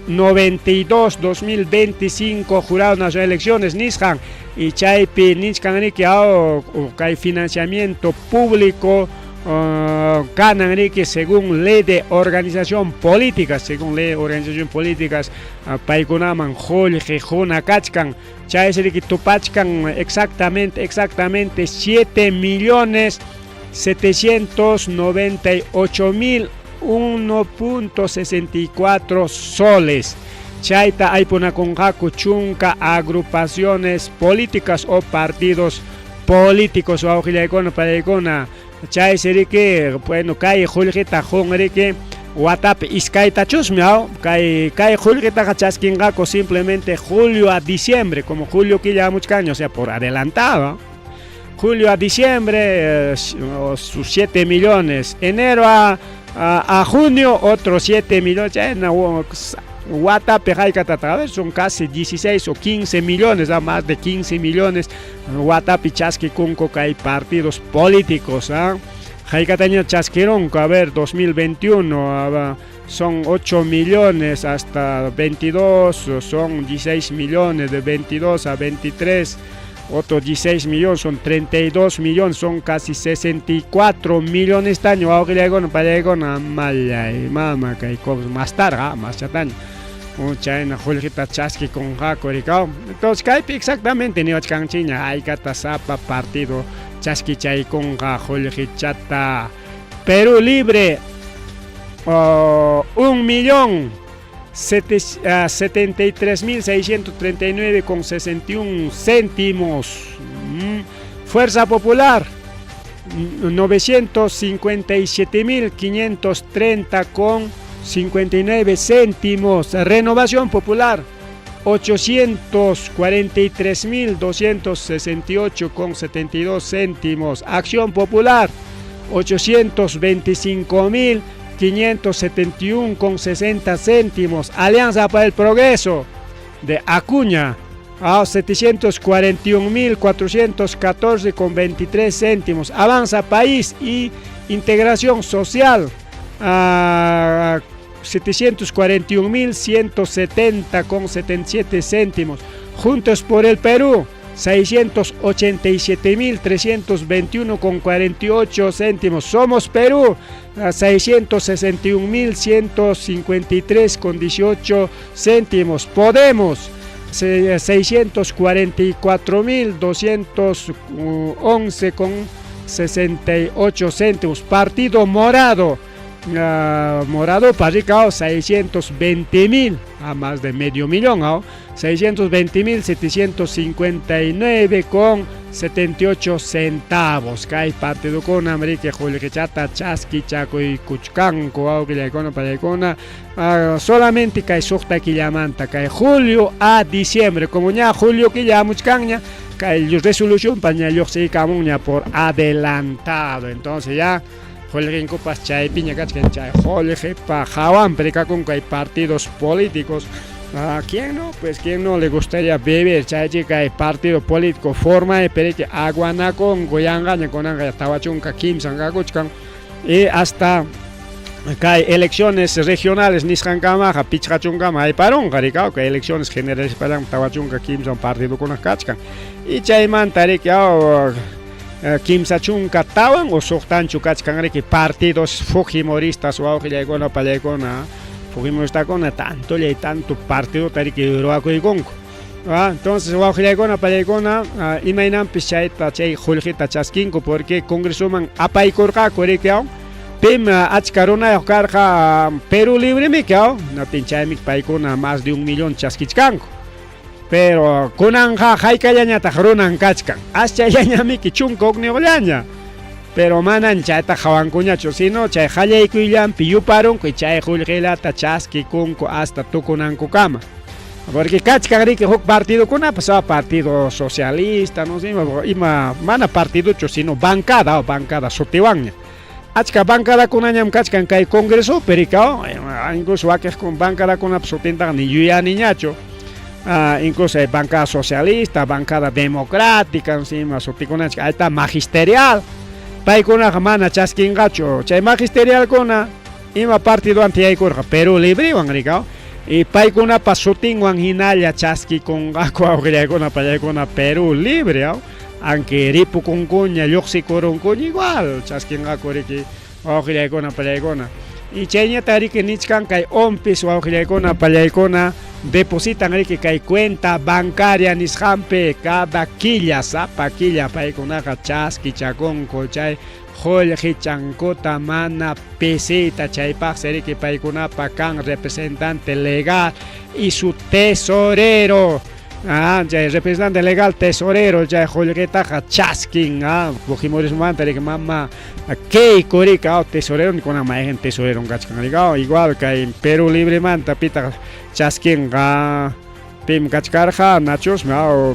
92 2025 Jurado Nacional de Elecciones nisqan y chaypi nichkan riki kay financiamiento público kanan riki según ley de organización política según ley de organización políticas paykunaman qullqi quna kachkan chaysi riki tupachkan exactamente exactamente 7 millones 798 mil 1.64 soles. Chayta aypunakunqaku chunka agrupaciones políticas o partidos políticos wawqillaykuna payaykuna. Chaysi riki, bueno, kay qullqita qun riki watapi iskaytachusmi aw, kay kay qullqitaqa chaskinqaku simplemente julio a diciembre, como julio killa hamuchkanña, o sea, por adelantado. Julio a diciembre, sus 7 millones. Enero a junio, otros 7 millones. Chayna watapi haykatata, a ver, son casi 16 o 15 millones, más de 15 millones watapi chaskikunku kay partidos políticos. ¿Ah? Haykataña chaskirunku, a ver, 2021, son 8 millones, hasta 22 son 16 millones, de 22 a 23 otros 16 millones, son 32 millones, son casi 64 millones taño, wawqillaykuna payaykuna, mallay mama kay más tarde, más chataño. Chayna qullqita chaskikunqaku rikaw. Entonces kaypi exactamente niwachkanchikña haykata sapa partido chaskichaykunqa qullqichata. Perú Libre, 1 millón 73.639 con 61 céntimos. Fuerza Popular, 957.530 con 59 céntimos. Renovación Popular, 843.268 con 72 céntimos. Acción Popular, 825.571 con 60 céntimos. Alianza para el Progreso de Acuña, a 741.414 con 23 céntimos. Avanza País y Integración Social, a 741.170 con 77 céntimos. Juntos por el Perú, 687.321 con 48 céntimos. Somos Perú, 661.153 con 18 céntimos. Podemos, 644.211 con 68 céntimos. Partido Morado, Morado Parricao, 620.000, a más de medio millón, ¿no? 620.759 con 78 centavos. Kay partidokuna riki qullqichata chaskichakuykuchkanku wawqillaykuna payaykuna, solamente kay suqta killamanta, kay julio a diciembre, como ña julio killa hamuchkanña, kay resolución paña lluqsiykamunña por adelantado. Entonces ya qullqinkupas chaypiña kachkan, chay qullqipa hawanpi rikakunku kay partidos políticos. ¿A quién no? Pues quién no le gustaría vivir chay chica hay partido político forma de pereke aguanakunku yanqaña kunanqa 43 kakuchkan y hasta kay elecciones regionales nisqankamaqa 50kama ayparunqa rikaw, kay elecciones generales pallan 43 partidokuna kachkan y chaymanta riki 34 o 6tanchu kachkan riki partidos fujimoristas wawqillaykuna pallaykuna. Fujimoristakuna tantolla y tanto partidota riki ruwakuykunku. Entonces wawqillaykuna pallaykuna, imaynanpis chayta chay qullqita chaskinku, porque congresoman apaykurqaku riki pim achka runayuq karqa Perú Libremiki, natin chaymi paykuna más de 1 millón chaskichkanku. Pero kunanqa haykallañataq runan kachkan, aschallañamiki, 11llaña, pero manan chayta qhawankuñachu, sino chay qallaykuyllanpi yuparunku y chay qullqilata chaskikunku hasta tukunankukama, porque kachkan riki huk partidokunapas, partido socialista, no sé, ima mana partidochu sino bancada, bancada sutiwanña. Achka bancadakunañam kachkan kay congresopi rikaw, incluso wakiq bancadakunapa sutintaqa ni yuyaniñachu. Incluso hay bancada socialista, bancada democrática, ima sutikunachka, ahí está magisterial. Paykunaqa mana chaskinqachu. Chay magisterialkuna ima partidowan tiyaykurqa, Perú Librewan rikaw. Y paykunapa sutinwan hinalla chaskikunqaku wawqillaykuna pallaykuna, Perú Libre, aunque ripukunkuña, lluqsikurunkuña, igual chaskinqaku riki wawqillaykuna pallaykuna. Y chayñata riki nichkan kay ONPES, wawqillaykuna pallaykuna, depositan riki kay cuenta bancaria nisqanpi cada killa, sapa killa paykunaqa chaskichakunku chay qullqichankuta mana pisiyta, chaypaqsi riki paykunapa kan representante legal y su tesorero. Ah, chay representante legal tesorero chay qullqitaqa chaskin, ah, fujimorismomanta riki mama Keiko riki, ah, tesorero kunan mayqin tesorero kachkan riki, ah, igual kay Perú Libremanta pitaq chaskinqa, pim kachkarqa, Nachusmi, ah,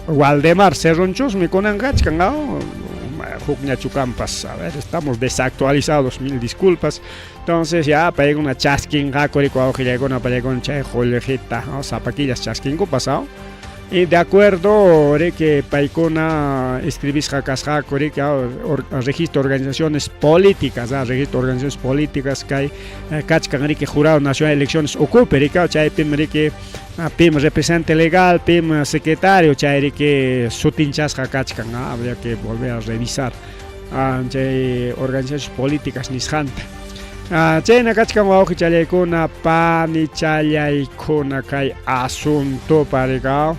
Waldemar Cerronchusmi kunan kachkan, ah, hukñachu kanpas, a ver, estamos desactualizados, mil disculpas. Entonces ya paykuna chaskinqaku riki wawqillaykuna pallaykuna chay qullqita, no, sapa killas chaskinkupas, ah. Y de acuerdo riki paykuna escribisqa kasqaku riki, registro organizaciones políticas, ah, registro organizaciones políticas kay kachkan riki Jurado Nacional de Elecciones ukupi riki, chaypim riki pim representante legal, pim secretario, chay riki sutinchasqa kachkan, ah, habría que volver a revisar chay organizaciones políticas nisqanta. Chayna kachkan wawqichallaykuna panichallaykuna kay asuntopa riki.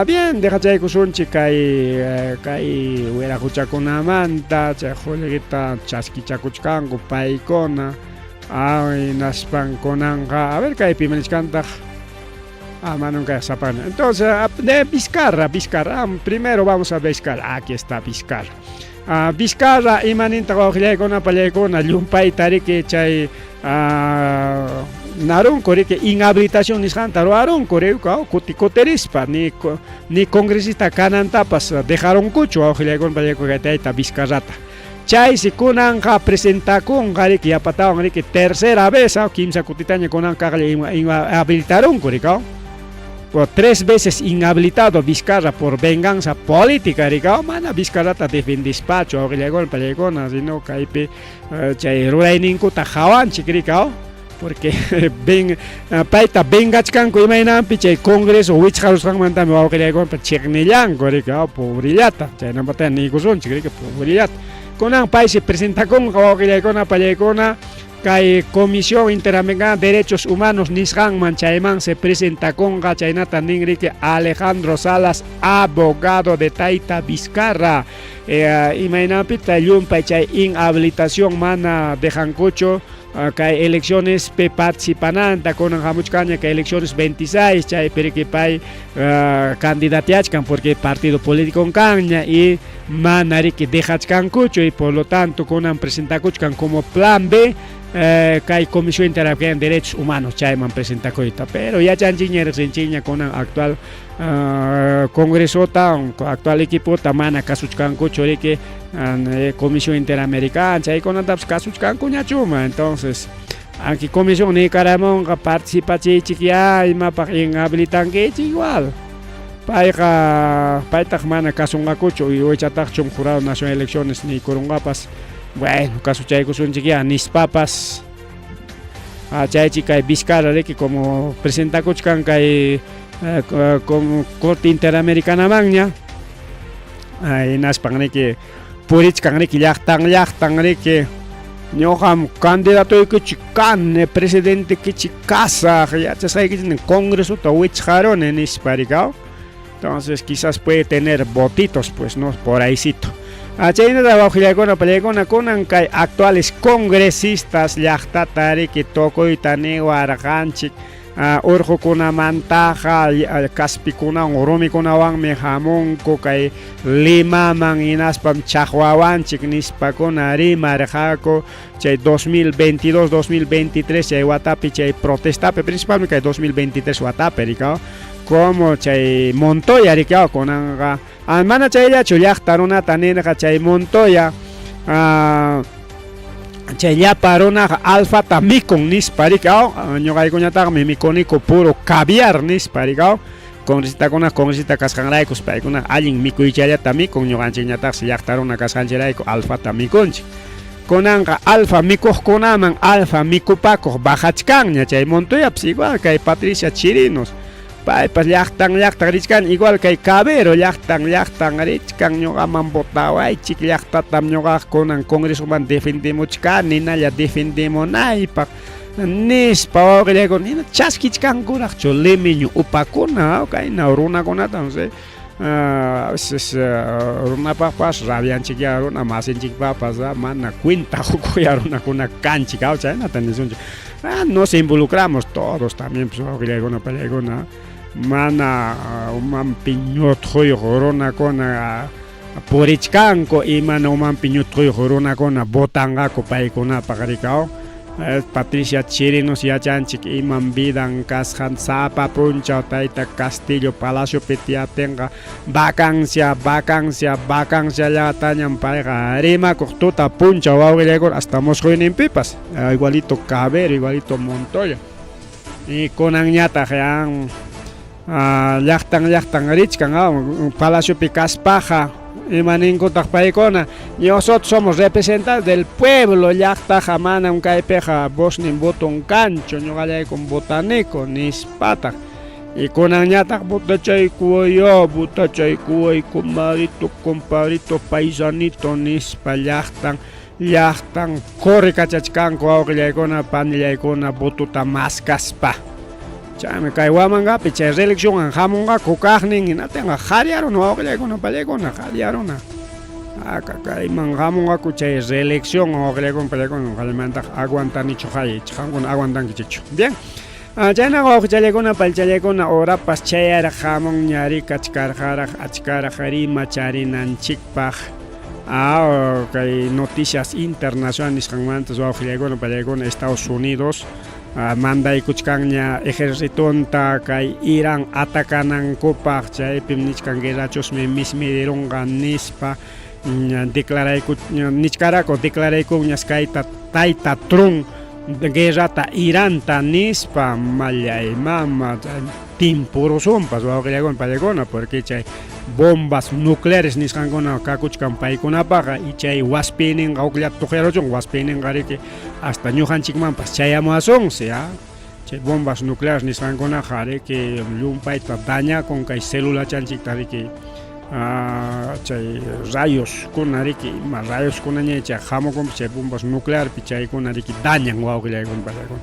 Bien, dejachaykusunchik kay kay wiraquchakunamanta, chay qullqita chaskichakuchkanku paykuna, hinaspan kunanqa, a ver, kaypi nichkantaq. Ah, manam kay sapana. Entonces, de Vizcarra, Vizcarra, primero vamos a Vizcarra. Aquí está Vizcarra. Ah, Vizcarra imanintaq wawqillaykuna pallaykuna, llumpayta riki chay narunku riki inhabilitación nisqanta ruwarunku riki, kuti kutirispa ni congresista kanantapas dejarunkuchu wawqillaykuna pallaykuna kay tayta Vizcarrata. Chaysi kunanqa presentakunqa riki yapatawan riki tercera vez, kimsa kutitaña kunan kaqlla inhabilitarunku riki. Por tres veces inhabilitado Vizcarra por venganza política riki, mana Vizcarrata defendispachu wawqillaykuna pallaykuna, sino kaypi chay rurayninkuta hawanchik riki, porque ven payta vengachkanku imaynanpi chay Congreso wichqarusqanmantami wawqillaykuna chiqnillanku riki, pobrillata, chaynamanta niykusunchik riki, pobrillata. Kunan paysi presentakunqa wawqillaykuna pallaykuna kay Comisión Interamericana de Derechos Humanos nisqanman, chayman se presentakunqa, chaynata nin riki Alejandro Salas, abogado de tayta Vizcarra. Imaynanpita llumpay chay inhabilitación mana dejankuchu kay elecciones pe participananta, kunan hamuchkanña kay elecciones 26, chaypi riki pay candidatiachkan porque partido político kanña y mana riki dejachkankuchu, y por lo tanto kunan presentakuchkan como plan B kay Comisión Interamericana de Derechos Humanos, chayman presentakuyta, pero yachanchikña, riqsinchikña kunan actual Congresota, actual equipota mana kasuchkankuchu riki Comisión Interamericana, chaykunatapas kasuchkankuñachuma. Entonces anki comisión niykaramunqa participachiychik ya, imapaq inhabilitankichik, igual payqa paytaq mana kasunqakuchu, uychataqchum Jurado Nacional de Elecciones niykurunqapas, bueno, kasuchaykusunchik ya nispapas. Chaychi kay Vizcarra riki como presentakuchkan kay como Corte Interamericanamanña, hinaspan riki purichkan riki llaqtan llaqtan riki, ñuqam candidatoykichik kani, presidentekichik kasaq, yachasqaykichik Congresota wichqaruni nispa riki. Entonces quizás puede tener votitos, pues, no, por ahícito. Chaynata wawqillaykuna pallaykuna, kunan kay actuales congresistas llaqtata riki tukuyta niwarqanchik, urqukunamantaqa kaspikunawan rumikunawanmi hamunku kay Limaman, hinaspam chaqwawanchik nispakuna rimarqaku chay 2022 2023 chay watapi, chay protestapi, principalmente kay 2023 watapi riki, como chay Montoya riki. Kunanqa mana chayllachu, llaqta runata nirqa chay Montoya, chay llapa runaqa alfata mikun nispa riki, ñuqaykuñataqmi mikuniku puro caviar nispa riki. Congresistakuna congresista kasqanraykus paykuna allin mikuychallata mikun, ñuqanchikñataqsi llaqta runa kasqanchikrayku alfata mikunchik. Kunanqa alfa mikuqkunaman alfa mikupakuq bajachkanña chay Montoyapas, igual kay Patricia Chirinos, paypas llaqtan llaqtan richkan, igual kay Cabero llaqtan llaqtan richkan, ñuqaman votawaychik, llaqtatam ñuqa kunan Congresoman defendemuchkani, hinalla defendemunaypaq nispa wawqillaykuna. Hina chaskichkankuraqchu limeño upakuna kayna runakunata, no sé. A veces runapaqpas rabianchikyá, runa masinchikpaqpas mana cuenta qukuqyá runakuna kanchik, chaynata nisunchik. Nos involucramos todos también, pues wawqillaykuna pallaykuna, mana umanpi ñutquyuq runakuna purichkanku, imana umanpi ñutquyuq runakuna votanqaku paykunapaq rikaw. Patricia Chirinos yachanchik imam vidan kasqan sapa punchaw tayta Castillo Palaciopi tiyaptinqa vacancia, vacancia, vacanciallatañam payqa rimakuq tuta punchaw wawqillaykuna hasta musquyninpipas, igualito Cabero, igualito Montoya. Y kunanñataq yan llaqtan llaqtan richkan palaciopi kaspaqa ima ninkutaq paykuna, nosotros somos representantes del pueblo, llaqtaqa manam kaypiqa voznin voton kanchu, ñuqallaykum votaniku nispataq. Y kunanñataq votachaykuwayá, votachaykuway comadrito, compadrito, paisanito nispa llaqtan llaqtan correkachachkanku wawqillaykuna panillaykuna votota maskaspa. Chaymi kay Huamangapi chay reeleccionwan hamunqaku kaqnin hinatinqa qhariyaruna wawqillaykuna pallaykuna qhariyaruna. Aka kayman hamunqaku chay reelección wawqillaykuna pallaykuna qallimantaqa aguantanichu hay qamkuna aguantankichikchu. Bien. Chaynaqa wawqichallaykuna paychallaykuna horapas chayaraq hamunña rikachkarqaraq achkaraq rimacharinanchikpaq. Kay noticias internacional nisqanmanta wawqillaykuna pallaykuna Estados Unidos mandaykuchkanña ejercitonta kay Irán atacanankupaq, chaypim nichkan guerrachusmi mismirirunqa nispa declarayku nichkaraku declaraykunñas kayta tayta Trump guerrata Iranta nispa mallay mama timpurusunpas wawqillaykuna pallaykuna porque chay bombas nucleares nisqankuna kakuchkan paykunapaqa y chay waspiyninqa hukllata tuqyaruchun waspiyninqa riki hasta ñuqanchikmanpas chayamuwasunsi chay bombas nucleares nisqankunaqa riki llumpayta dañakun kay celulachanchikta riki chay rayoskuna riki ima rayoskunaña chay hamukunpas chay bombas nuclearpi chaykuna riki dañan wawqillaykuna pallaykuna.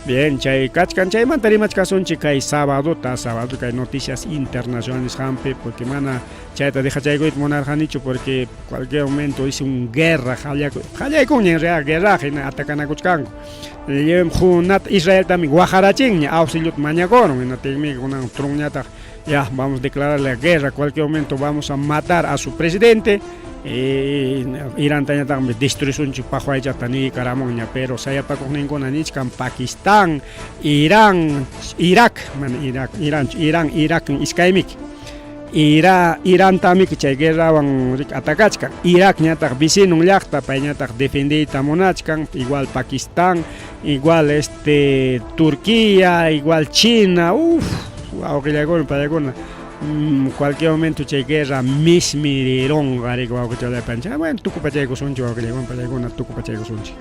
Bien, chay kachkan chaymanta rimachkasunchik kay sabadota, sábado kay noticias internacionales nisqanpi porque mana chayta dejachaykuyta munarqanichu porque cualquier momento dice un guerra qallaykunña en realidad guerra hina atacanakuchkanku. Junat Israel también waqarachinña auxiliota mañakurun hinaptinmi kunan Trumpñataq ya vamos a declarar la guerra, cualquier momento vamos a matar a su presidente. Irantañataqmi destruisunchik paqu aychata niykaramunña, pero sayapakuqninkuna nichkan Pakistán, Irán, Irak, mana Irak, Irán, Irán, Irak iskaymiki. Irantamiki chay guerrawan atacachkan. Irak ñataq vecinon llaqta, payñataq defendiyta munachkan, igual Pakistán, igual Turquía, igual China, uff, wawqillaykuna pallaykuna. Cualquier momento chay guerra mismirirunqa riki wawqichallapanchik. Bueno, tukupachaykusunchik wawqillaykuna pallaykuna tukupachaykusunchik.